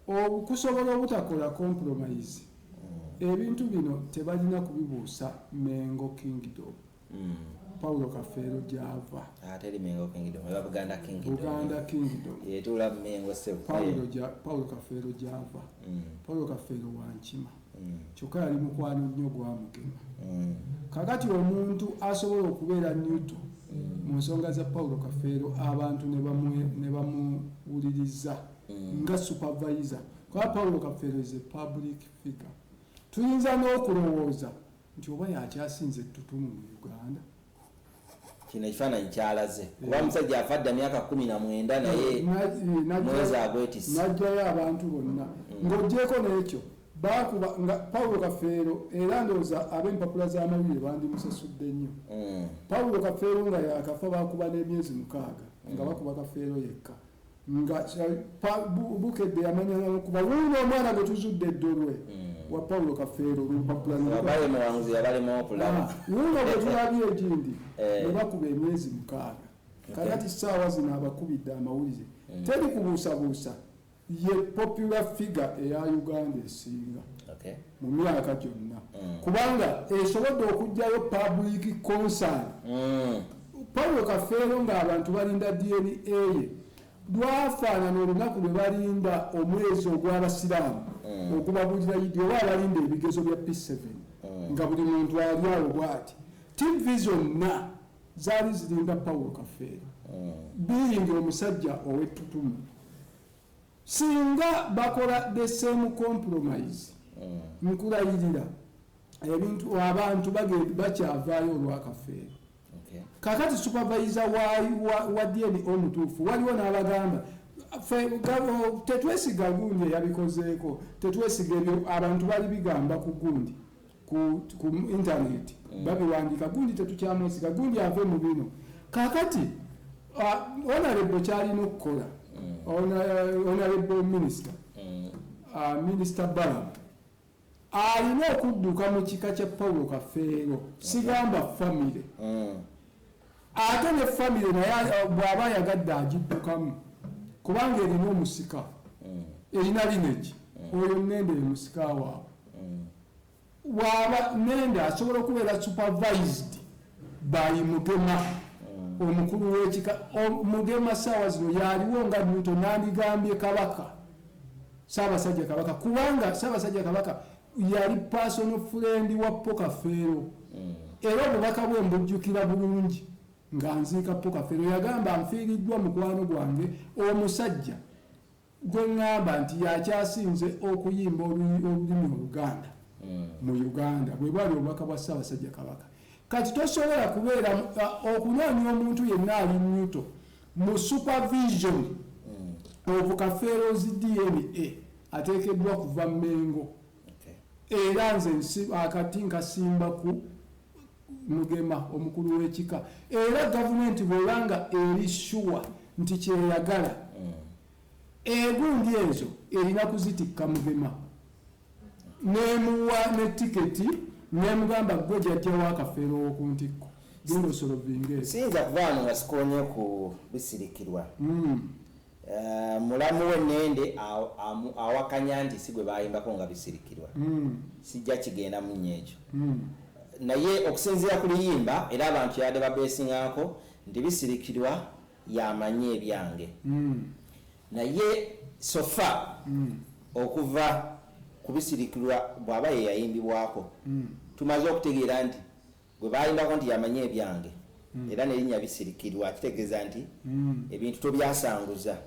Okusobola obutakola compromise, Ebintu bino tebalina kubibuusa Mengo Kingdom. Paulo Kafeero gyava. Ate Mengo Kingdom eba Buganda Kingdom. Buganda Kingdom. Yetuula Mengo sebo. Paulo Kafeero gyava. Paulo Kafeero wankima. Kyokka yali mukwano nnyo gwa Mugema. Kakati omuntu asobola okubeera neutral mu nsonga za Paulo Kafeero, abantu ne bamuwuliriza nga supervisor, kuba Paulo Kafeero is a public figure. Tuyinza n'okulowooza nti oba yakyasinze ettutumu mu Uganda. Kino ekifaananyi kyalaze kuba omusajja afa dda myaka 19, naye mwezi agwetisse. Najjayo abantu bonna. Ng'ogyeko n'ekyo, bakuba nga Paulo Kafeero, era ndowooza ab'empapula z'amawulire bandimusasudde nnyo. Paulo Kafeero nga yakafa, bakuba n'emyezi 6 nga bakuba Kafeero yekka, nga Bukedde yamanya nokuba wuuno omwana gwe tuzudde eddolwe wa Paulo Kafeero, olupapula ne Abaye muwanguzi yabalema okulaba. Wuuno gwe tulabye egindi. Ne bakuba emyezi 6. Kakati saawa zino abakubidde amawulire, teri kubuusabuusa, ye popular figure eya Uganda esinga mu myaka gyonna, kubanga esobodde okuggyayo public concern. Paulo Kafeero ng'abantu balinda DNA ye, lwafaanana olunaku lwe balinda omwezi ogw'abasiraamu ogubabulira Idi, oba abalinda ebigezo bya P7, nga buli muntu ali awo bw'ati. TV zonna zaali zirinda Paulo Kafeero, being omusajja ow'ettutumu. Singa bakola the same compromise, nkulayirira ebintu abantu bakyavaayo olwakafeero. Kakati supervisor wa DNA omutuufu, waliwo n'abagamba tetwesiga gundi eyabikozeeko, tetwesiga ebyo abantu bali bigamba ku gundi ku internet, babiwandika, gundi tetukyamwesiga, gundi ave mu bino. Kakati honorable kyalina okukola, honorable minister, Minister Balam, alina okudduka mu kika kya Paulo Kafeero, sigamba famire, ate ne famire naye bw'aba ayagadde agiddukamu, kubanga erina omusika, erina lineage. Oyo Nende ye musika waabwe. Bw'aba Nende asobola okubeera supervised by Mugema, omukulu w'ekika. Mugema saawa zino yaliwo nga neutral, nandigambye Kabaka, Ssaabasajja Kabaka, kubanga Ssaabasajja Kabaka yali personal friend wa Paul Kafeero, era obubaka bwe mbujjukira bulungi nga nziika Paul Kafeero. Yagamba, "Nfiiriddwa mukwano gwange, omusajja gwe ŋŋamba nti yakyasinze okuyimba olulimi Oluganda mu Uganda." Bwe bwali obubaka bwa Ssaabasajja Kabaka. Kati tosobola kubeera okunoonya omuntu yenna ali neutral mu supervision of Kafeero's DNA, ateekeddwa kuva Mmengo. Era nze akati nkasimba ku Mugema, omukulu w'ekika. Era gavumenti bwebanga eri sure nti kyeyagala, egundi ezo erina kuzitikka Mugema, nemuwa ne tiketi, nemugamba, "Gwe jjajja wa Kafeero w'oku ntikko, genda osolovinga ezo." Siyinza kuva wano nga sikonye ku bisirikirwa. Mulamu we Nende awakanya nti si gwe bayimbako nga bisirikirwa. Sijja kigenda mu nnyo ekyo, naye okusinziira ku luyimba, era abantu yadde babesingako nti bisirikirwa yamanyi ebyange, naye so far okuva ku bisirikirwa bw'aba ye yayimbibwako, tumaze okutegeera nti gwe bayimbako nti yamanyi ebyange, era nerinnya bisirikirwa kitegeeza nti ebintu tobyasanguza.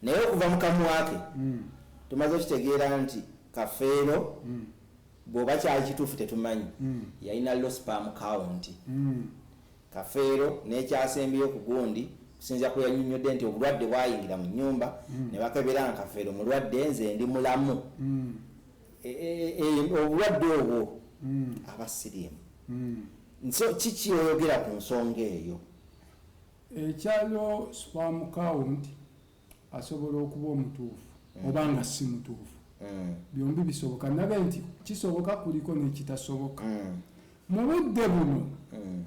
Naye okuva mu kamwake tumaze okitegeera nti Kafeero, bw'oba kyali kituufu tetumanyi, yalina low sperm count. Kafeero n'ekyasembyeyo ku gundi, kusinzira ku yannyonnyodde nti obulwadde bwayingira mu nnyumba ne bakebera nga Kafeero mulwadde, nze ndi mulamu. Obulwadde obwo aba siriimu. So kiki oyogera ku nsonga eyo? Ekyalo sperm count, asobola okuba omutuufu oba nga si mutuufu, byombi bisoboka. Nabe nti kisoboka, kuliko n'ekitasoboka. Mu budde buno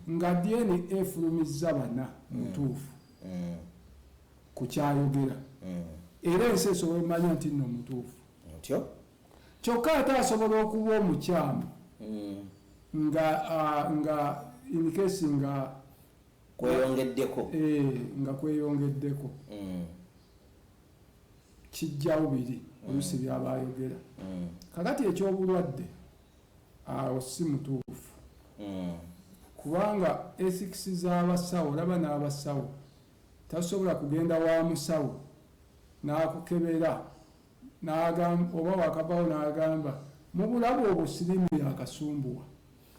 nga DNA efulumizza bana mutuufu ku kyayogera, era ensi esobola omanya nti nno mutuufu. Ntyo. Kyokka ate asobola okuba omukyamu nga in case nga kweyongeddeko. Nga kweyongeddeko. Kijjawo biri oluusi byaba ayogera. Kakati ekyobulwadde awo si mutuufu, kubanga ethics z'abasawo, olaba n'abasawo tasobola kugenda wa musawo n'akukebera n'agamba oba wakavawo n'agamba mu bulabu obwo siriimu yakasumbuwa.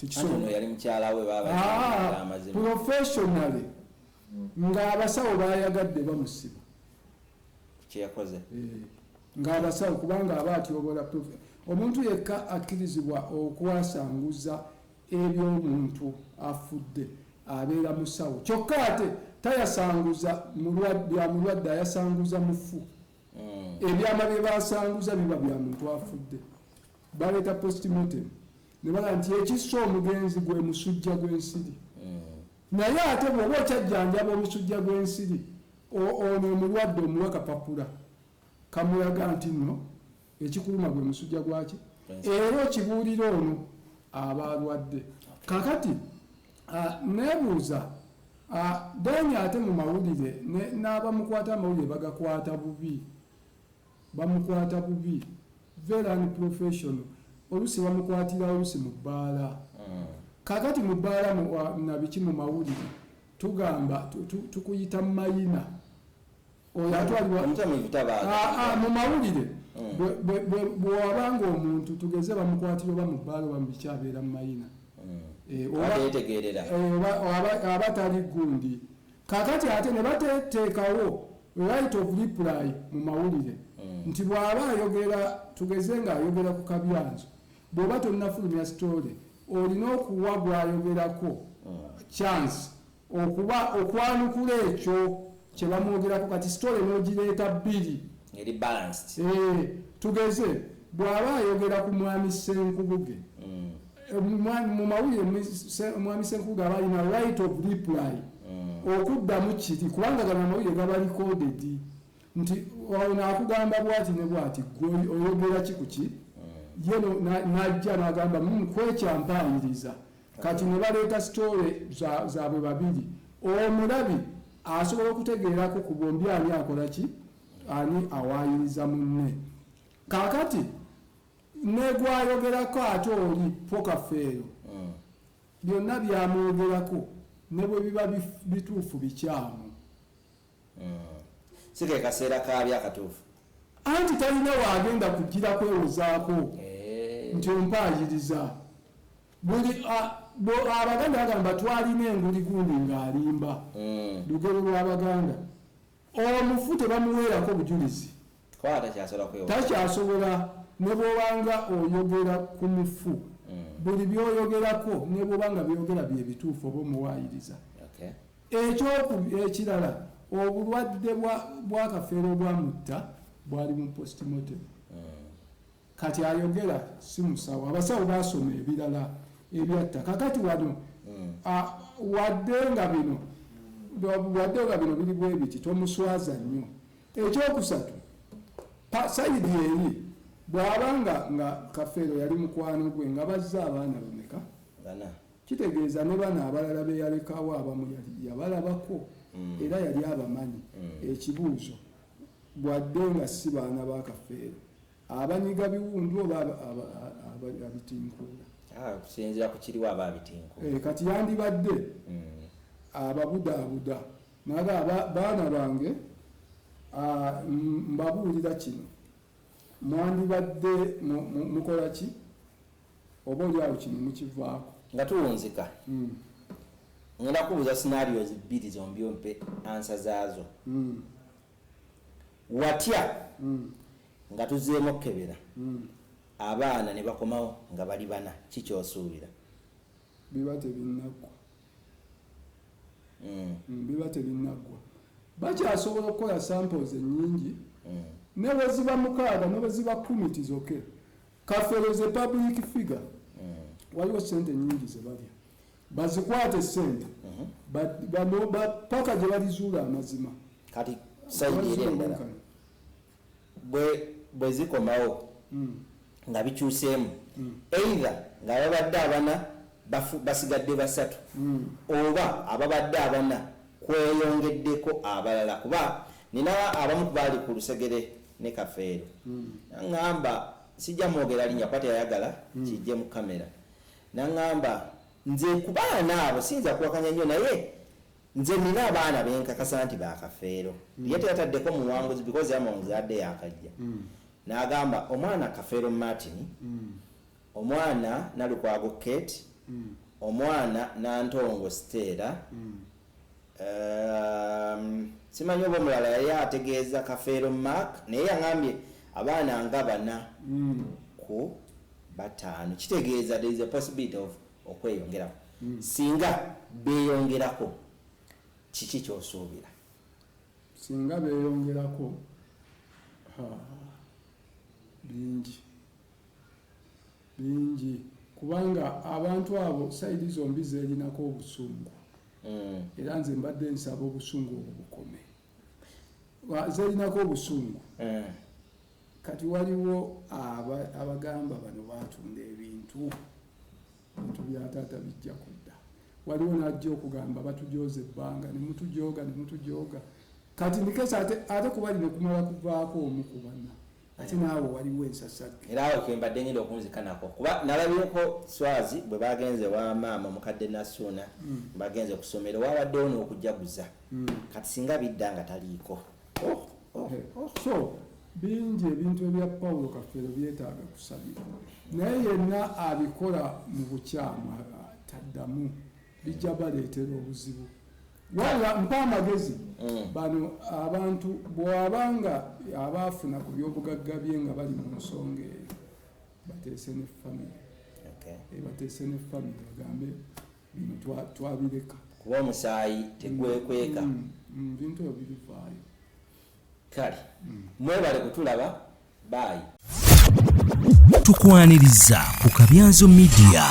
Anti ono yali mukyala we, baba amazima. Professionally ng'abasawo bayagadde bamusiba. Kyeyakoze. Ng'abasawo, kubanga aba atyobola omuntu yekka akkirizibwa okwasanguza eby'omuntu afudde abeera musawo. Kyokka ate tayasanguza bya mulwadde, ayasanguza mufu. Ebyama bye basanguza biba bya muntu afudde. Baleeta postmortem ne baga nti ekissa omugenzi gwe musujja gw'ensiri. Naye ate bw'oba okyajjanjaba omusujja gw'ensiri, ono omulwadde omuwa kapapula kamulaga nti nno ekikuluma gwe musujja gwaki, era okibuulira ono aba alwadde. Kakati neebuuza then ate mu mawulire n'abamukwata amawulire bagakwata bubi, bamukwata bubi, very unprofessional. Oluusi bamukwatira oluusi mu bbaala. Kakati mu bbaala nabiki mu mawulire tugamba tukuyita mayina oyo atwalibwa Omutamiivu tabaaga. Mu mawulire bwewabanga omuntu tugeze bamukwatira oba mu bbaala oba mu biki abeera mu mayina. Ate yetegeerera. Oba tali gundi. Kakati ate ne bateekawo right of reply mu mawulire nti bw'aba ayogera, tugeze ng'ayogera ku Kabyanzo, bw'oba tonnafulumya story olina okuwa gw'ayogerako chance okuba okwanukula ekyo kye bamwogerako. Kati story n'ogireeta bbiri eri balanced. Tugeze bw'aba ayogera ku mwami Ssenkubuge, mu mawulire mwami Ssenkubuge aba alina right of reply okuddamu kiri, kubanga gano amawulire gaba recorded nti ono akugamba bwati ne bwati, gwe oyogera ki ku ki? Ye n'ajja n'agamba kwekyampayiriza. Kati ne baleeta story zaabwe babiri, omulabi asobola okutegeerako ku bombi ani akola ki, ani awaayiriza munne. Kaakati negwayogerako ate oli Pokafeero, byonna byamwogerako ne bwe biba bituufu bikyamu. Si ke kaseera kaabyo akatuufu. Anti talina waagenda kugira kwewozaako nti ompaayiriza. Buli Abaganda bagamba twalina enguli gundi ng'alimba. Lugero lw'Abaganda, omufu tebamuweerako bujulizi. Kuba takyasobola kwewoza. Takyasobola. Ne bw'obanga oyogera ku mufu, buli byoyogerako ne bw'obanga byogera bye bituufu oba omuwaayiriza. Ekirala, obulwadde bwa Kafeero obwamutta bwali mu postmortem. Kati ayogera si musawo, abasawo basoma ebirala ebyatta. Kakati wano wadde nga bino biri bwe biti, tomuswaza nnyo. Ekyokusatu, side eri bw'aba nga Kafeero yali mukwano gwe nga bazze abaana bameka? Bana. Kitegeeza ne bano abalala be yalekawo abamu yabalabako era yali abamanyi. Ekibuuzo, bwadde nga si baana ba Kafeero, abanyiga biwundu oba abitinkuula? Okusinziira ku kiriwo aba abitinkuula. Kati yandibadde ababudaabuda naga baana bange, mbabuulira kino, mwandibadde mukola ki oba oli awo kino mukivaako. Nga tuwunzika, ngenda kubuuza scenarios bbiri zombi, ompe answer zaazo. Watya nga tuzeemu okukebera abaana ne bakomawo nga bali bana, kikyosuubira? Biba tebinnaggwa. Biba tebinnaggwa, bakyasobola okukola samples ennyingi ne bwe ziba 6 ne bwe ziba 10 tizoke. Kafeero ze public figure, waliwo sente nyingi ze balya, bazikwate sente paka gye balizuula amazima. Kati side eri endala, bwe zikomawo Nga bikyuseemu, either nga ababadde abana basigadde basatu, oba ababadde abana kweyongeddeko abalala, kuba nina abamu ku baali ku lusegere ne Kafeero, naŋŋamba, sijja mwogera linnya kuba teyayagala kijje mu kamera, naŋŋamba, nze ku baana abo siyinza kuwakanya nnyo, naye nze nina abaana benkakasa nti bakafeero. Ye teyataddeko muwanguzi because yamuwanguzi adde yakajja. N'agamba omwana Kafeero Martin, omwana Nalukwago Kate, omwana Nantongo Stella, simanyi oba omulala yali ategeeza Kafeero Mark, naye yaŋambye abaana nga bana ku bataano. Kitegeeza there is a possibility of okweyongerako. Singa beeyongerako, kiki kyosuubira? Singa beeyongerako, ha, bingi bingi, kubanga abantu abo side zombi zeerinako obusungu. Era nze mbadde nsaba obusungu obwo bukome. Zeerinako obusungu. Kati waliwo abagamba bano batunda ebintu, bintu bya taata bijja kudda. Waliwo najja okugamba batujoza ebbanga, nemutujoga nemutujoga. Kati ndikesa ate kuba lino kumala kuvaako omu ku bana, ate naawe waliwo ensasagge. Era awo kyembadde ngenda okunzika nako, kuba nalabyeko Swazi bwe bagenze wa maama mukadde Nasuuna, bagenze ku ssomero, wabaddewo n'okujaguza. Kati singa bidda nga taliiko? So bingi ebintu ebya Pawulo Kafeero byetaaga kusabira, naye yenna abikola mu bukyamu taddamu, bijja baleetera obuzibu. Wabula mpa amagezi, bano abantu bw'abanga abaafuna ku byobugagga bye nga bali mu nsonga eyo, bateese ne famire. Bateese ne famire, bagambe bino twabireka. Kuba omusaayi tegwekweka. Bintu ebyo birivaayo. Kale mwebale kutulaba, bye. Tukwaniriza ku Kabyanzo Media.